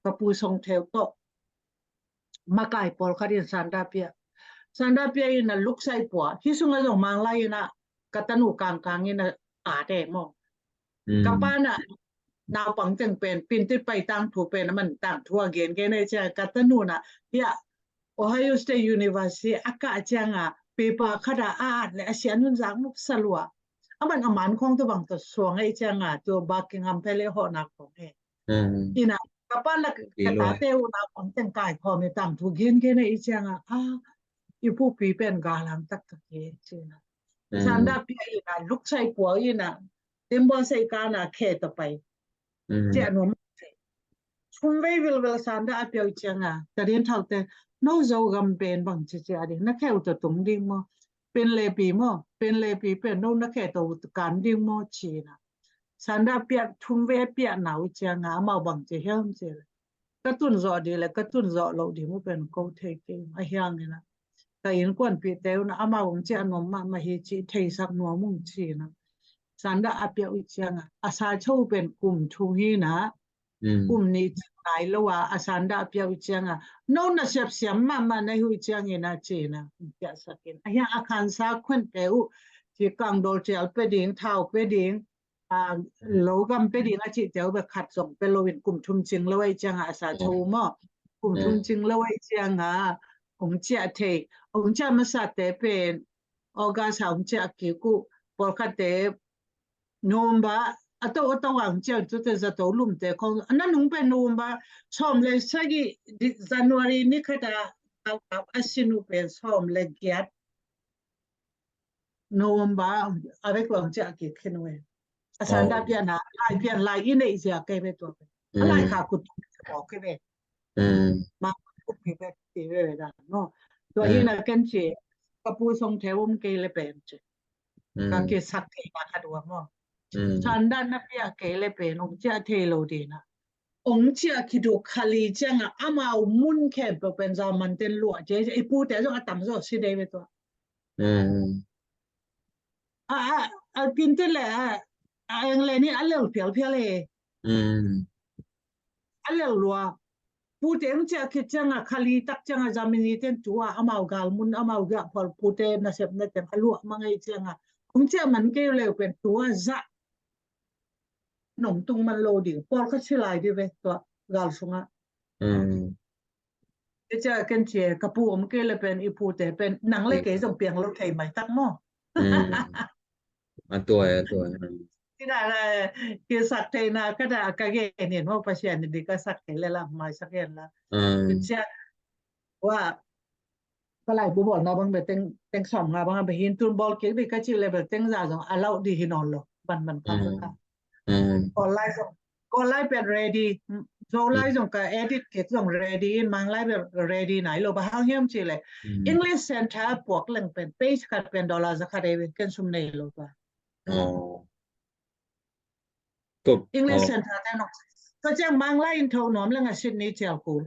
Ka pu Song Theu tawh makai pawlkhat in sanda pia. Sanda Pia in a luksa i pua. Hi sungah zong Manglai in a ka tanu kangkang in a ate maw. Ka pa na naupang teng pen, Pintit pai tangthu pen, aman tangthu a gen gen ei ciang, ka tanu na, hia, Ohio State University a kah ciang a, pepa khat a a at le a sian hun zak nuk sa lua. Aman a man khong tu bang tu suang ei ciang a, tu Buckingham Palace hawh nak khong e. Ina, ka pa na ka tate uh naupang teng kai khawm e tangthu gen gen ei ciang a, a, i pupi pen galang tak tak e ciang a. Sanda Pia ina, luksa i pua ina, Timbaw sai ka na khe ta pai. Ciah nuam. Thum vei vilvel Sanda a piau ciang a, ka din thaute, no Zogam pen bang ci ci a ding, na kheu ta tung ding maw? Pen lepi maw? Pen lepi pen no na khe ta kan ding maw ci na. Sanda piak thum vei piak nau ciang a, amau bang ci hiam ci le. Ka tun zawh ding le, ka tun zawh loh ding mu pen ko thei kei, a hiang ina. Ka innkuanpihte uh na amau ong ciah nuam mahmah hi cih theisak nuam ung ci na. Sanda a piak uh ciang a, a sa cho pen kum thum hi na, kum nih cik nai lo a, a Sanda a piak uh ciang a, no na siap siam mahmah na hi uh ciang ina ci na, ong ciahsak in. A hiang a khansa khuante uh, ci kangdawl cial pe ding, thau pe ding, a, lo gam pe ding a cihte uh bek khat zong pe lo in kum thum cing lo ei ciang a, a sa cho uh maw. Kum thum cing lo ei ciang a, ong ciah thei, ong ciah masate pen, August a ong ciah kik uh, pawlkhatte, November, a to, a to a ong ciah tute zato lumte khong, a na nung pen November, sawm le sagih, di-, January ni khat a, a, a, a sin uh pen sawm le giat, November, a vek lo ong ciah kik khin uh e. A Sanda pian a, lai pian lai i neih zia kei ve tua ve. A lai kha kut kawk kei ve. Ma kut kei ve, kei ve ve dan maw. Tua hi na ken ci, ka pu song theu om kei le pen ci. Ka kisak kei na khat ua maw. Sanda na piak kei le pen, ong ciah thei lo ding na. Ong ciah kiduk khali ciang a, amau mun khempeuh pen German ten luah ci, i pute zong a tam zaw si dei ve tua. A, a, a Pintit le, a, a England in a lel phialphial e. A lel lua. Pute ong ciah khit ciang a, khali tak ciang a, Germany ten tua, amau galmun, amau giah phual pute nasepna teng a luah mang ei ciang a. Ong ciah man kei leu pen tua zah nong tung man lo ding. Pawlkhat si lai ding ve tua gal sungah. Cia ken cia ka pu om kei le pen i pute pen nang le kei zong piang lo thei mai tak maw? A tua, a tua. Kida la kisak theina ka da ka gen in maw, Pasian in di ka sak thei le la mai sak gen la. Cia wa ka lai bu bawl na bang be teng, teng sawm nga bang be hin tun bawl kik di ka ci le be teng za zong a lau di hi nawn lo. Ban ban pang ka. Kawl lai zong, Kawl lai pen ready. Zo lai zong ka edit kik zong ready in, Mang lai pen ready nai lo, ba hang hiam ci le. English Center puak leng pen page khat pen dollar za khat ei ken sum nei lo ba. English Center te no. Ka ciang Mang lai in tho nuam leng a Sydney cial kul.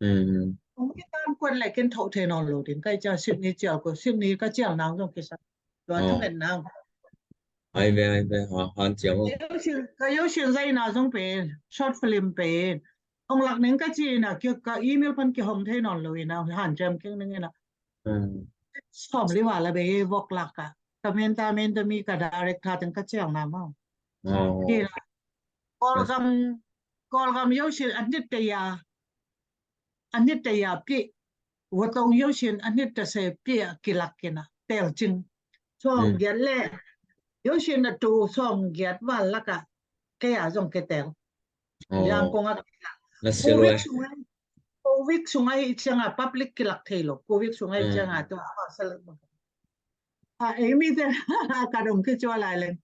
Ong ki tan kuan le ken tho thei nawn lo ding. Kai ciang Sydney cial kul. Sydney ka cial nang zong kisa. Tua thu men nang. Ai ve, ai ve, ha, han ciang o. Ka yo sin zai na zong pen, short film pen. Ong lak ning ka ci na, ki ka email pan ki hong thei nawn lo ina, han ciam keng ning ina. Sawm li wa la be vok lak ka. Ka men ta men ta mi ka director teng ka ciang na maw. Kawlgam, Kawlgam yo sin a nit te ya. A nit te ya pi. Watong yo sin a nit te se pi a kilak kina. Tel cing. Sawm giat le. Yo sin a tu sawm giat wa lak a. Ke ya zong ke tel. Yang kong a kilak. Covid sungai. Covid sungai ciang a public kilak thei lo. Covid sungai ciang a tu a wa sa lak. A, ei mi te, ka dong ki cua lai leng.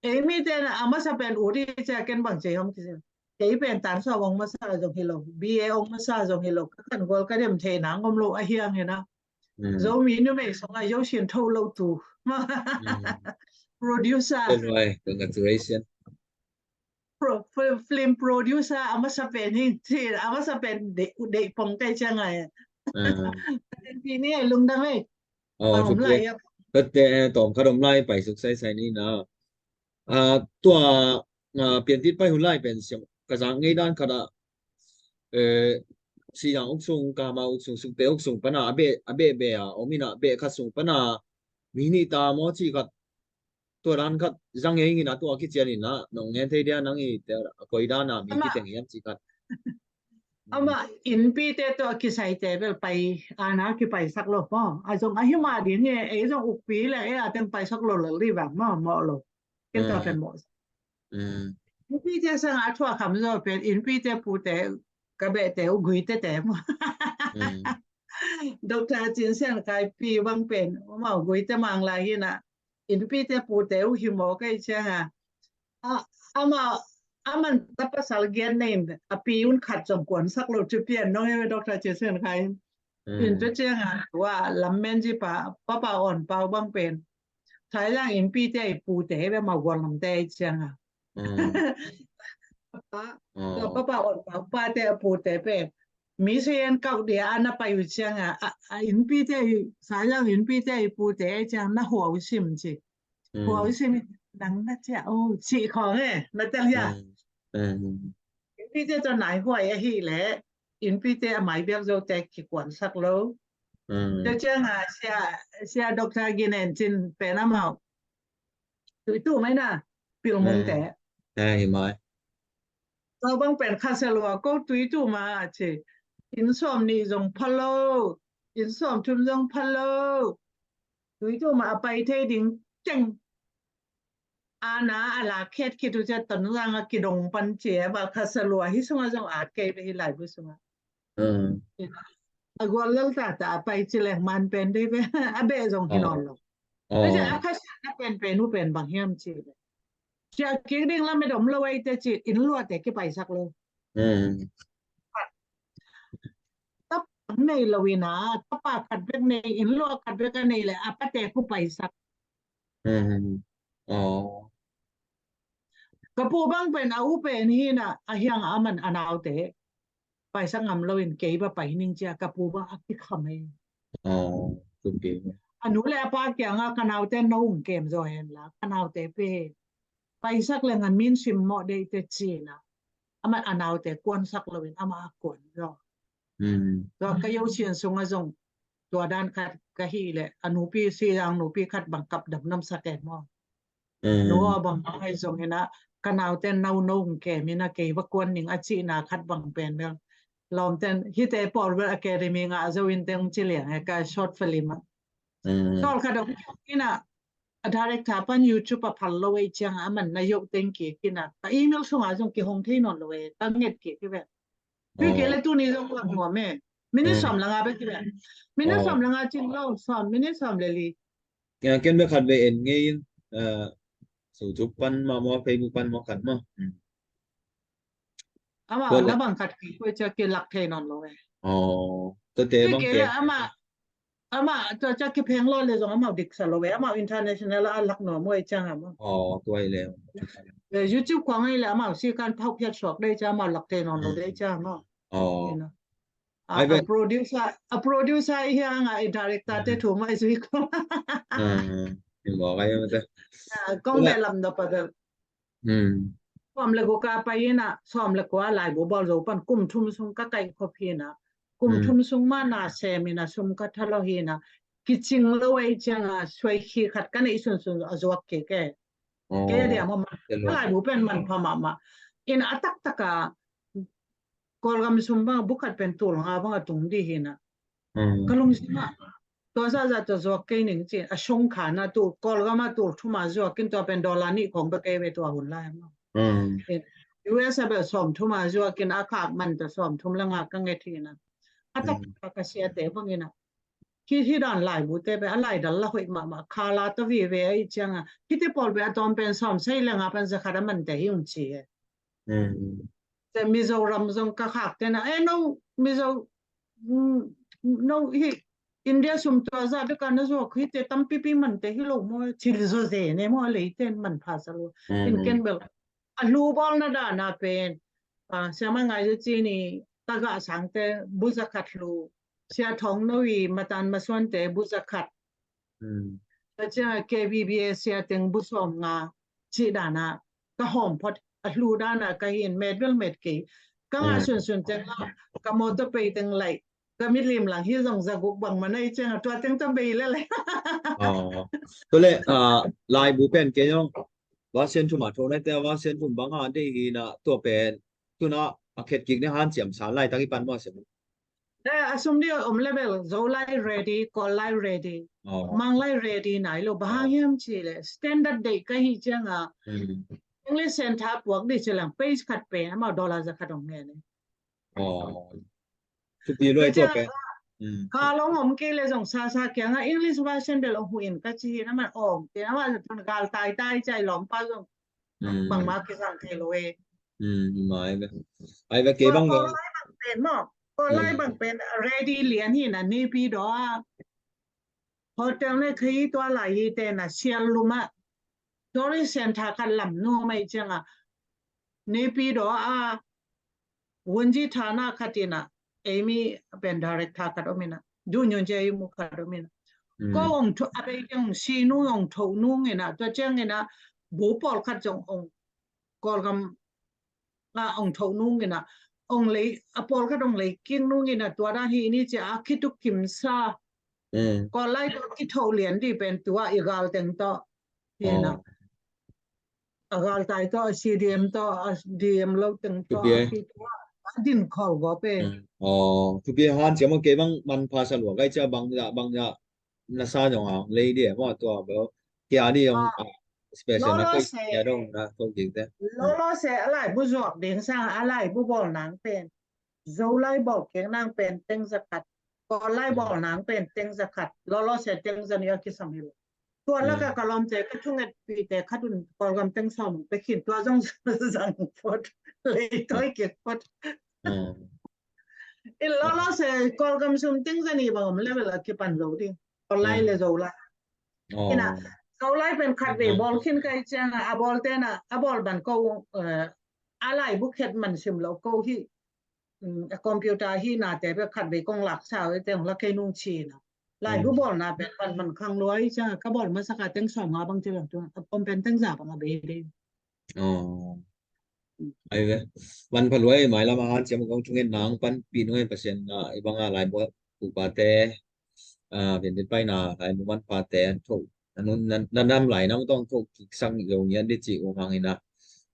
Ei mi te na, a masa pen u di cia ken bang cia hom ki cia. Kei pen tan sa ong masa zong hi lo, B A ong masa zong hi lo, ka kan gol ka dem thei nang om lo a hiang hi na. Zomi numei song a yo sin tho lo tu. Producer. Congratulations. Film producer a masa pen hi, a masa pen deih pong kai ciang ai. Pi ni ai lungdam ei. Tua te tawm khat om lai pai suk sai sai ni na. Tua Piantit pai hun lai pen siam ka zak ngei dan khat a, Sihzang uk sung, Kama uk sung, Sukte uk sung pana a beh, a beh beh a om ina, beh khat sung pana mi nih ta maw cih khat, tua dan khat zang e ing ina, tua kician ina, nong ngen thei dia nang i te a koi dana mi kiteng hiam cih khat. Ama innpite tawh a kisaite bel pai, ana kipaisak lo maw. A zong a hima ding e, ei zong ukpi le ei a teng paisak lo lel dih bang maw, mawh lo. Ken tua pen mawh. Innpite sanga a thuakham zaw pen innpite pute, ka behte uh Guite te maw. Doctor Cin Sian Khai pi bang pen amau Guite mang lai hina, innpite pute uh hi maw kei cianga. A, ama, aman ta pasal giat nei in a pi un khat zong kuansak lo ci pian nong e, Doctor Cin Sian Khai in. In tua cianga tua lam men ci pa, Papa On Pau bang pen Thailand innpite i pute hi ve, mau gual namte i cianga. Papa, tua Papa On Pau pate a pute pen mi se en kau dia ana pai u cianga, a, a innpite i, Thailand innpite i pute i cianga na hua u sim ci. Hua u sim i nang na cia o ci khong e, na tel hia. Innpite tua nai huai ahi le, innpite a mai biak zote kikuansak lo. Tua cianga sia, sia Doctor Ginen Cin pen amau. Tui tu mai na, pilmung te. Hi mai. Kau bang pen khaselua ko tui tu ma ci. Inn sawm nih zong pha lo. Inn sawm thum zong pha lo. Tui tu ma a pai thei ding teng. Ana a la khet khit uh cia Tonzang a kidong pan cia, va khaselua hi sunga zong at kei ve hi laibu sunga. A gual lel tata a pai ci leng man pen dei ve, a beh zong hi nawn lo. Cia a khasia na pen pen uh pen bang hiam ci ve. Cia kik ding lam e dom lo ei te ci, inn luate kipaisak lo. Tapa nei lo ina, tapa khat bek nei, inn lua khat bek a nei le, a pate kipaisak. Ka pu bang pen a u pen hina, a hiang a man a naute paisak ngam lo in kei ba pai ning cia ka pu bang a kikham e. A nu le a pa kianga ka naute no ung kem zaw hen la, ka naute pen paisak le ngan min sim mawh deih te cina. Aman a naute kuansak lo in ama a kuan zaw. Tua ka yo sian sunga zong tua dan khat ka hi le a nupi, Sihzang nupi khat bang kap dam namsak e maw. Nu aw bang bang hai zong ina, ka naute nau no ung kem ina kei va kuan ning a cina khat bang pen bel. Lawmten hite pawl bel academy nga a zo in teng ci liang e ka short film a. Sawl khat ong ina a director pan YouTube a phal lo ei cianga aman na yo teng kik ina. Ka email sunga zong kihong thei nawn lo e, ka nget kik i ve. Pi kei le tuni zong lak nuam e. Minute sawm langa bek i ve. Minute sawm langa cing lo, sawm, minute sawm le li. Ken bek khat ve en ngei in, YouTube pan mah maw, Facebook pan maw khat maw. Amah na bang khat kik koi cia kilak thei nawn lo e. Tate bang kei ama, ama tua cia kipheng lo le zong amau diksa lo e, amau international a lak nuam e ciang amau. Tua i le. YouTube khuang i le amau si kan phau phiat suak dei cia amau lak thei nawn lo dei cia amau. A producer, a producer i hiang a i director te thu mai zui ko. Kong ve lam da pa bel. Sawm le guk a pai ina, sawm le kua laibu bawl zo pan kum thum sung ka kaih khop hina. Kum thum sung ma na sem ina sum ka tha lo hina. Kicing lo ei cianga suai khi khat ka neih sunsun a zuak kik e. Kei a diam a man. Laibu pen man pha mahmah. Ina a taktak a Kawlgam sum bang bukhat pen tul nga bang a tung dih hina. Ka lungsim ah tua zahzah tua zuak kei ning ci a sung khan a tul Kawlgam a tul thum a zuak in tua pen dollar nih khong bek kei ve tua hun lai maw. U S a bel sawm thum a zuak in a khak man tua sawm thum le nga ka nget hina. A tak ka siate bang ina. Hi hi dan laibu te pen a lai dal la hoih mahmah kha la ta vive a i cianga. Hite pawl pen a tawm pen sawm sei le nga pen zakhat a man te hi ung ci he. Te Mizoram zong ka khak tena e no Mizo no hi India sum tua za beka na zuak hi te tampipi man te hi lo maw thil zo ze ne maw a lei ten man pha sa lo. In ken bel a hlu bawl na dana pen siama ngai zo ci ni taga sang te bu zakhat hlu sia thong no i matan masuan te bu zakhat. Ka cia K B B A sia teng bu sawm nga ci dana ka hawm phot a hlu dana ka hin met bel met kei. Ka nga sunsun teng a ka mawtaw pei teng lai. Ka milim lang hi zong za guk bang man ahi ciang a tua teng tawh bei lel e. Tua leh laibu pen kei zong version thum a tho nai te, version thum bang a deih hi na, tua pen tuna a khet kik ne hanciam san laitak i pan maw sim? A sum dih om level Zolai ready, Kawllai ready, Manglai ready nai lo. Bang hang hiam ci leh standard deih ka hi ciang a English Center puak dih ci lang page khat pen amau dollar za khat ong ngen e. Aw. Thupi luai tua pen. Ka long om kei le zong sasa kianga English version bel ong hu in ka ci hi na man om kei na man tun gal tai tai cai lawmpa zong bangma kizang thei lo e. Mai ve. Ai ve kei bang Kawllai bang pen maw. Kawllai bang pen ready lian hi na Naypyidaw a hotel ne kei tua lai hi te na Sial lum a tourist center khat lam nu mai ciang a Naypyidaw a Wunji thana khat ina eimi pen director khat om ina du nyun cia imu khat om ina ko ong tho a bei keng si nu ong tho nu ngina tua ciang ina bu pawl khat zong ong Kawlgam a ong tho nu ngina ong lei a pawl khat ong lei king nu ngina tua dan hi ni cia a kituk kimsa Kawllai tawh kitho lian dih pen tua i gal teng tawh hi na. A galtai tawh, a C D M tawh, a D M lo teng tawh, a din khol gawp e. Aw, thupi han ciam a kei bang manpha sa lua kai cia bang ya bang ya na sa zong a lei dia maw tua bel kia ni zong special na kai kia dong na tawh kik te. Lolo se a laibu zuak ding sang a laibu bawl nang pen Zolai bawl keng nang pen teng za khat. Kawllai bawl nang pen teng za khat. Lolo se teng za ni a kisam hi lo. Tua laka ka lawmte ka thungetpihte khat un Kawlgam teng sawm ong pia khin tua zong zang phot lei tawi kik phot. In lolo se Kawlgam sum teng za ni bang om level a kipan zo ding. Kawllai le Zolai. Ina Zolai pen khat vei bawl khin kai ciang a bawl tena a bawl ban ko a laibu khet man sim lo ko hi. A computer hi nate pe khat vei kong lak sa e te ong la kei nung chi na laibu bawlna pen pan man khang luai ciang ka bawl masa ka teng sawm nga bang ci bang tu a pom pen teng za bang a bei dei. Ai ve. Manpha luai mai lam a han ciam kong thungen nang pan pi nung en Pasian na i bang a laibu pupate Piantit paina lai muman pate an tho. Anun nan nam lai nang tong tho kik sang lo ngian di ci u mang ina.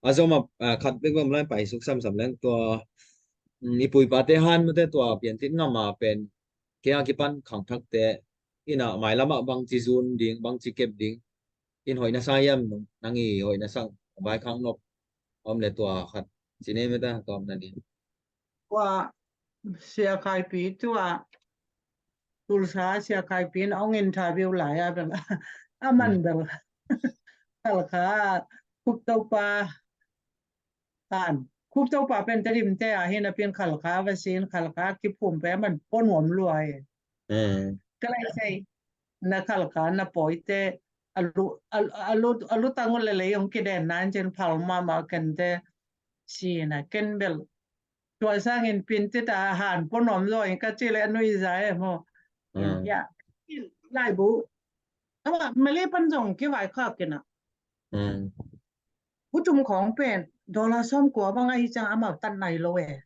A zom a khat bek bek lai pai suk sam sam leng tua i pui pate han mate tua Piantit ngam a pen kia kipan khang thak te ina mai lam a bang ci zun ding bang ci kep ding. In hoih na sa hiam nang i hoih na sang vai khang nop om le tua khat ci ne mate tua om na ni. Tua sia khaipi tua Tulsa sia khaipi in ong interview lai a bel a man bel Khalkha Khuptopa tan Khuptopa pen Tedim te a hi na pin Khalkha va sin Khalkha kiphum pe a man pon om lua e. Ka lai sei na Khalkha na poi te a lu a lu a lu tang le lei ong kiden nan chen phal ma ma ken te si na ken bel Tua sangin Piantit a han pua nuam zaw in ka ci le a nui za e maw. Laibu ama Malay pan zong kivaikhak kina. Bu tum khawng pen dollar sawm kua bang ahi ciang amau tan nai lo e.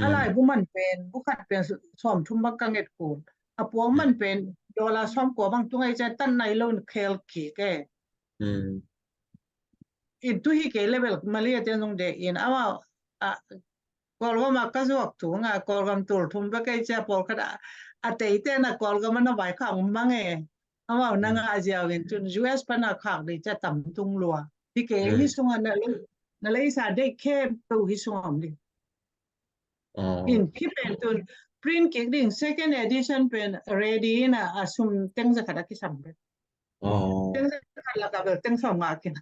A laibu man pen bu khat pen sawm thum bang ka nget kun. A puang man pen dollar sawm kua bang tung ahi ciang tan nai lo in khel kik e. In tu hi kei level Malay a te zong de in amau Kawlgam a ka zuak thung a Kawlgam tul thum bek kei cia pawlkhat a teite na Kawlgam a na vaikhak mang e. Amau na ngah ziau in cun U S pan a khak dih cia tam tung lua. Hi kei hi sungah na lei na leisa deih khempeuh hi sungah om dih. In khi pen tun print kik ding second edition pen ready in a sum teng zakhat a kisam bek. Teng zakhat lak a bel teng sawm ngah kin.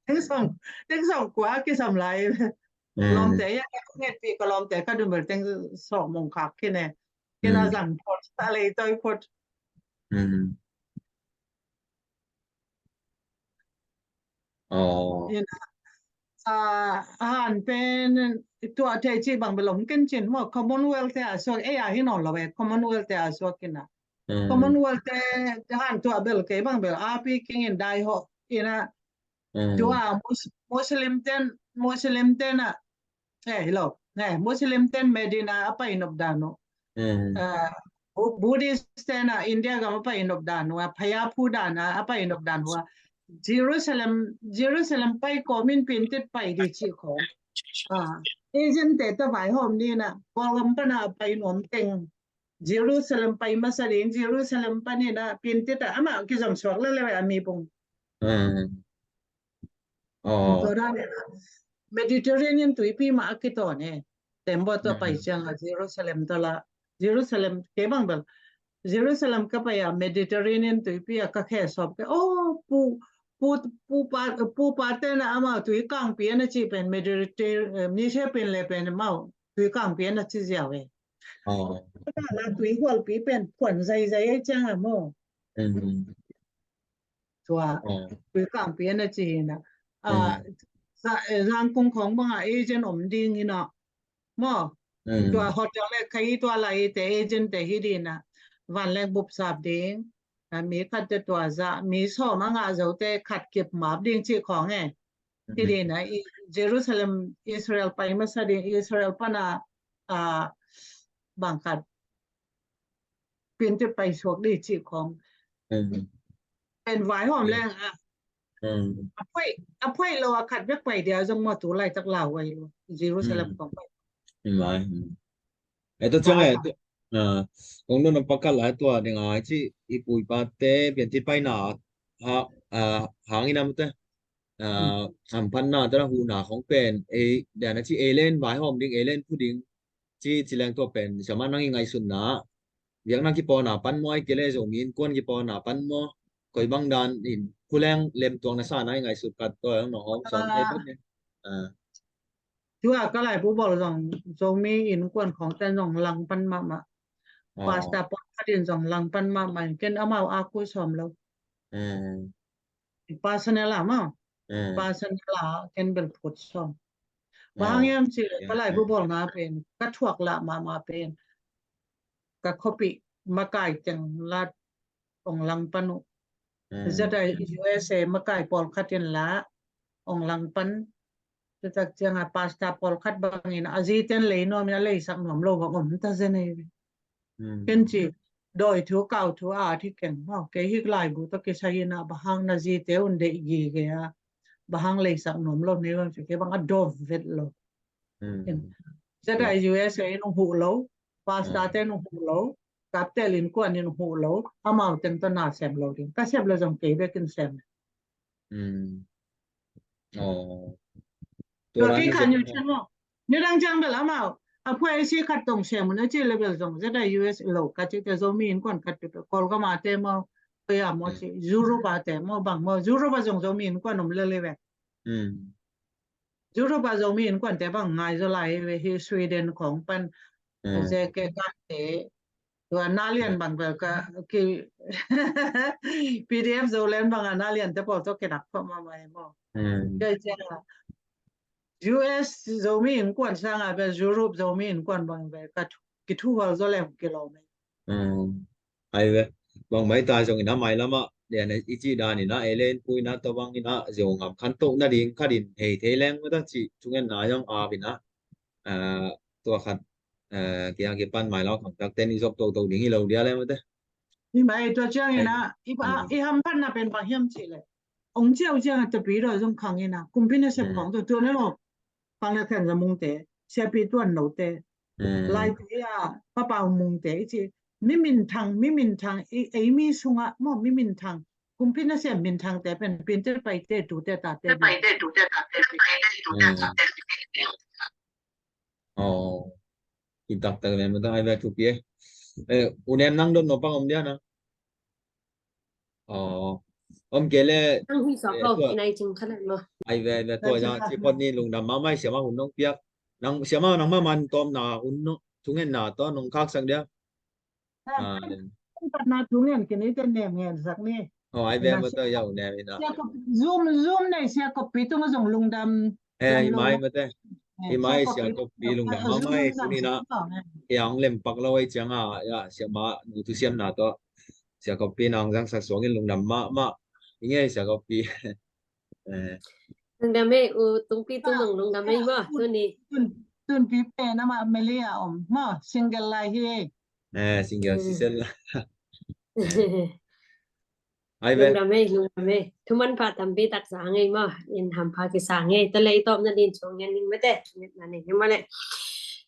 Teng sawm teng sawm kua a kisam lai. Lawmte ia ka ngetpih ka lawmte ka dun bel teng sawm mong khak kin e. Kin a zang phot a lei tawi phot. Ina a han pen tua thei ci bang belom ken cin maw Commonwealth te a suak ei a hi nawn lo e Commonwealth te a suak ina Commonwealth te han tua bel kei bang bel a pi king in dai ho ina tua Muslim ten Muslim ten a e hi lo Ngai, Muslim ten Medina a pai nop dan uh. Mm. Ah, Bu-, Buddhist ten a India gam a pai nop dan uh, a phaya phu dan a, a pai nop dan uh. Jerusalem, Jerusalem pai kawmin pintit pai di ci khawng. Ah, agent te ta vaihawm ni na, Kawlgam pana pai nuam teng. Jerusalem pai masa ding, Jerusalem panin a pintit a, ama kizom suak lele a mi pung. Mm. Oh. Tua dan Mediterranean tuipi mah a kitawn e. Tembaw tua pai ciang a Jerusalem tua la. Jerusalem kei bang bel. Jerusalem ka pai a Mediterranean tuipi a ka khe sawp ke. Oh, pu, pu, pu pa, pu pa ten a amau tui kangpi ana ci pen Mediterranean, eh, mi sia pen le pen amau tui kangpi ana ci ziau e. Oh. Ka la tui hualpi pen puan zai zai e ciang a maw. Mm. Tua, oh, tui kangpi ana ci hi na. Ah, mm, za-, eh, Zangkong khawng bang a agent om ding hi na. Maw. Mm. Tua hotel le khai tua lai te agent te hi di na. Van leng bup sap ding. Ah, mi khat te tua za, mi sawm a ngah zo te khat kip map ding ci khawng e. Hi di na, i Jerusalem, Israel pai masa ding, Israel pana, ah, bang khat pintit pai suak di ci khawng. Mm. Pen vaihawm leng a. Mm. A phuai, a phuai lo a khat bek pai dia zong maw tu laitak lau vai lo. Jerusalem khawng pai. Mai. E tua ciang e, tua, ah, kong nun a pakat lai tua ding a ci i pu i pa te pintit pai na ha, ah, hang in a mate. Ah, hamphatna te na huhna khawng pen, e, dia na ci e len vaihawm ding, e len phu ding. Ci, ci leng tua pen, siamah nang i ngaihsutna, biakna kipawlna pan maw, ai kei le Zomi Innkuan kipawlna pan maw, koi bang dan in, khu leng lemtuang na sa na i ngaihsut khat tua, nong hawm sawm thei bek ni. Ah. Tua ka laibu bawl zong, Zomi Innkuan khawng ten zong langpan mahmah. Oh. Pastor pawlkhat in zong langpan mahmah, ken amau a khu sawm lo. Mm. Personal a maw. Mm. Personal a ken bel phut sawm. Bang hang hiam cih leh ka laibu bawlna pen, ka thuak lah mahmah pen, ka khuapih makai teng lah ong langpan uh. Mm. ZIUSA makai pawlkhat in lah ong langpan. Tua tak ciang a pastor pawlkhat bangin a zite in lei nuam in a leisak nuam lo bang om ta zen ei ve. Mm. Ken ci, dawi thu, kau thu a at hi keng maw. Kei hih laibu tawh kisai in a bang hang na zite un deih gige a, bang hang leisak nuam lo nei bang ci, kei bang a dawm vet lo. Mm. Ken ZIUSA in ong huh lo, pastor te in ong huh lo, Kaptel Innkuan in ong huh lo, amau teng tawh na sem lo ding. Ka sep lo zong kei bek in sem. Mm. Oh. Tua kei khan yu chin maw. Ni dang ciang bel amau a phuai si khat tong sem un a ci level zong ZIUSA lo ka ci te Zomi Innkuan khat pe pe Kawlgam a te maw, koi a maw ci, Europe a te maw, bang maw, Europe a zong Zomi Innkuan om lel hi ve. Mm. Europe a Zomi Innkuan te bang ngai zaw lai hi ve, hi Sweden khawng pan, mm, zeke kante, tua na lian bang bel ka, ki, PDF Zoland bang a na lian te pawl tawh kinak phamah mai maw. Mm. Kei ciang a, US Zomi Innkuan sang a bel Europe Zomi Innkuan bang bel ka thu, kithuhual zaw leng kilawm ei. Mm. Ai ve, bang mai ta zong in a mai lamah, lian i cih dan in a, ei len pui in a, tua bang in a, zio ngam khan toh nading khat in hei thei leng mah ta cih thungetna zong ap in a, ah, tua khat, ah, kiang kipan mai lau khang tak ten i zop toto ding hi lo dia leng mah te. Hi mai tua ciang in a, i, i hamphatna pen bang hiam cih leh. Ong ciau ciang a tapi daw zong khang in a, kumpi nasep khawng tua tua na lo. Khang na khen za mungte, siapi tuan note. Mm. Laite a, papau mungte, i ci, mi minthang, mi minthang, i, ei mi sungah, maw mi minthang. Kumpi nasem minthangte pen, pinte paite, tute tate. Paite, tute tate. Mm. Oh. Kin taktak nen, mata ai ve thupi e. Eh, u Nem nang dot no pang om dia na. Aw. Om kei leh, nang hi sa ko, tua, i nai cing kha leh maw. Ai ve, ai ve, tua zang ci phot ni lungdam mahmah, siamah hun nong piak. Nang, siamah nangmah man tawmna hun nong, thungetna tawh nong khaksak dia. Ah, ah, patna thungen kini te nem ngen sak ni. Aw, ai ve, ma tua yau nem ina. Zoom, Zoom nei sia kopi tung zong lungdam. Eh, i mai mate. I mai sia kopi lungdam mahmah, tuni na. Sia hong lem pak lo ei ciang a, ya, siamah nu thu siamna tawh. Sia kopi nang zang sak suangin lungdam mahmah. I ngei sia kopi. Eh. Lungdam ei, u tungpi tung zong lungdam ei maw, tuni. Tunpi pen amah Malay a om maw, single lai hi. Eh, single Mm. sisel la. Ai ve. Lungdam ei, lungdam ei. Thuman pha tampi tak sang ei maw. In hampha kisang ei. Tua leh i tawpna ding thu ngen ning mate. Ngetna ning hi maw leh.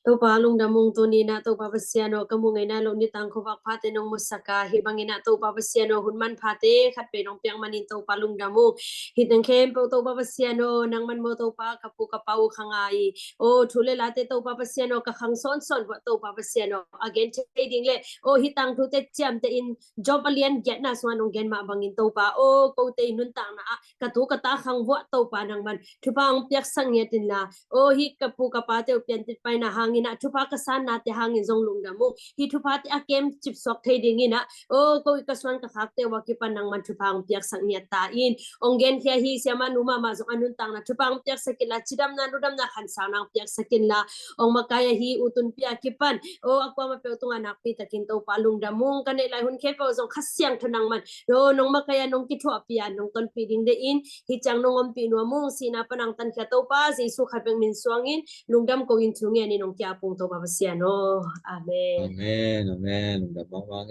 Topa lungdam ung, tuni-in ah Topa Pasian aw, ka mu ngei nai lo nitang khuavak phate nong musak a, hih bangin ah Topa Pasian aw, hun manphate khat peuh nong piak manin Topa lungdam ung. Hih teng khempeuh Topa Pasian aw, nangman maw Topa, ka pu ka pa uh kha ngai. Aw, thu le late Topa Pasian aw, ka khang sawnsawn uh ah Topa Pasian aw, a gen thei ding leh aw, hih tangthute ciamteh in Job a lian giatna sungah nong gen mah bangin Topa aw, kote i nuntakna ah ka tu ka ta khang uh ah Topa nangman thupha hong piaksak ngiat inla. Aw, hih ka pu ka pate uh piantit paina hangin ah, thupha ka sannate hangin zong lungdam ung. Hih thuphate a kemcip suak thei dingin ah, aw, ko i ka suan ka khakte uh a kipan nangman thupha hong piaksak ngiat ta in. Hong genkhia hi siamah nu mahmah zong a nuntakna thupha hong piaksak inla, cidamna, ludamna, khansauna hong piaksak inla. Hong makai ahi U Tunpi a kipan aw, a kuamah peuh tungah nakpi takin Topa lungdam ung. Ka neih lai hun khempeuh zong Kha Siangtho nangman aw, nong makai a, nong kithuahpih a, nong tonpih ding deih in. Hih ciang nong ompih nuam ung. Sihna pan hong tankhia Topa Jesu khat bek min suangin lungdam ko-in thu ngenin hong ki-ap ung Topa Pasian aw. Amen. Amen, amen. Lungdam mahmah.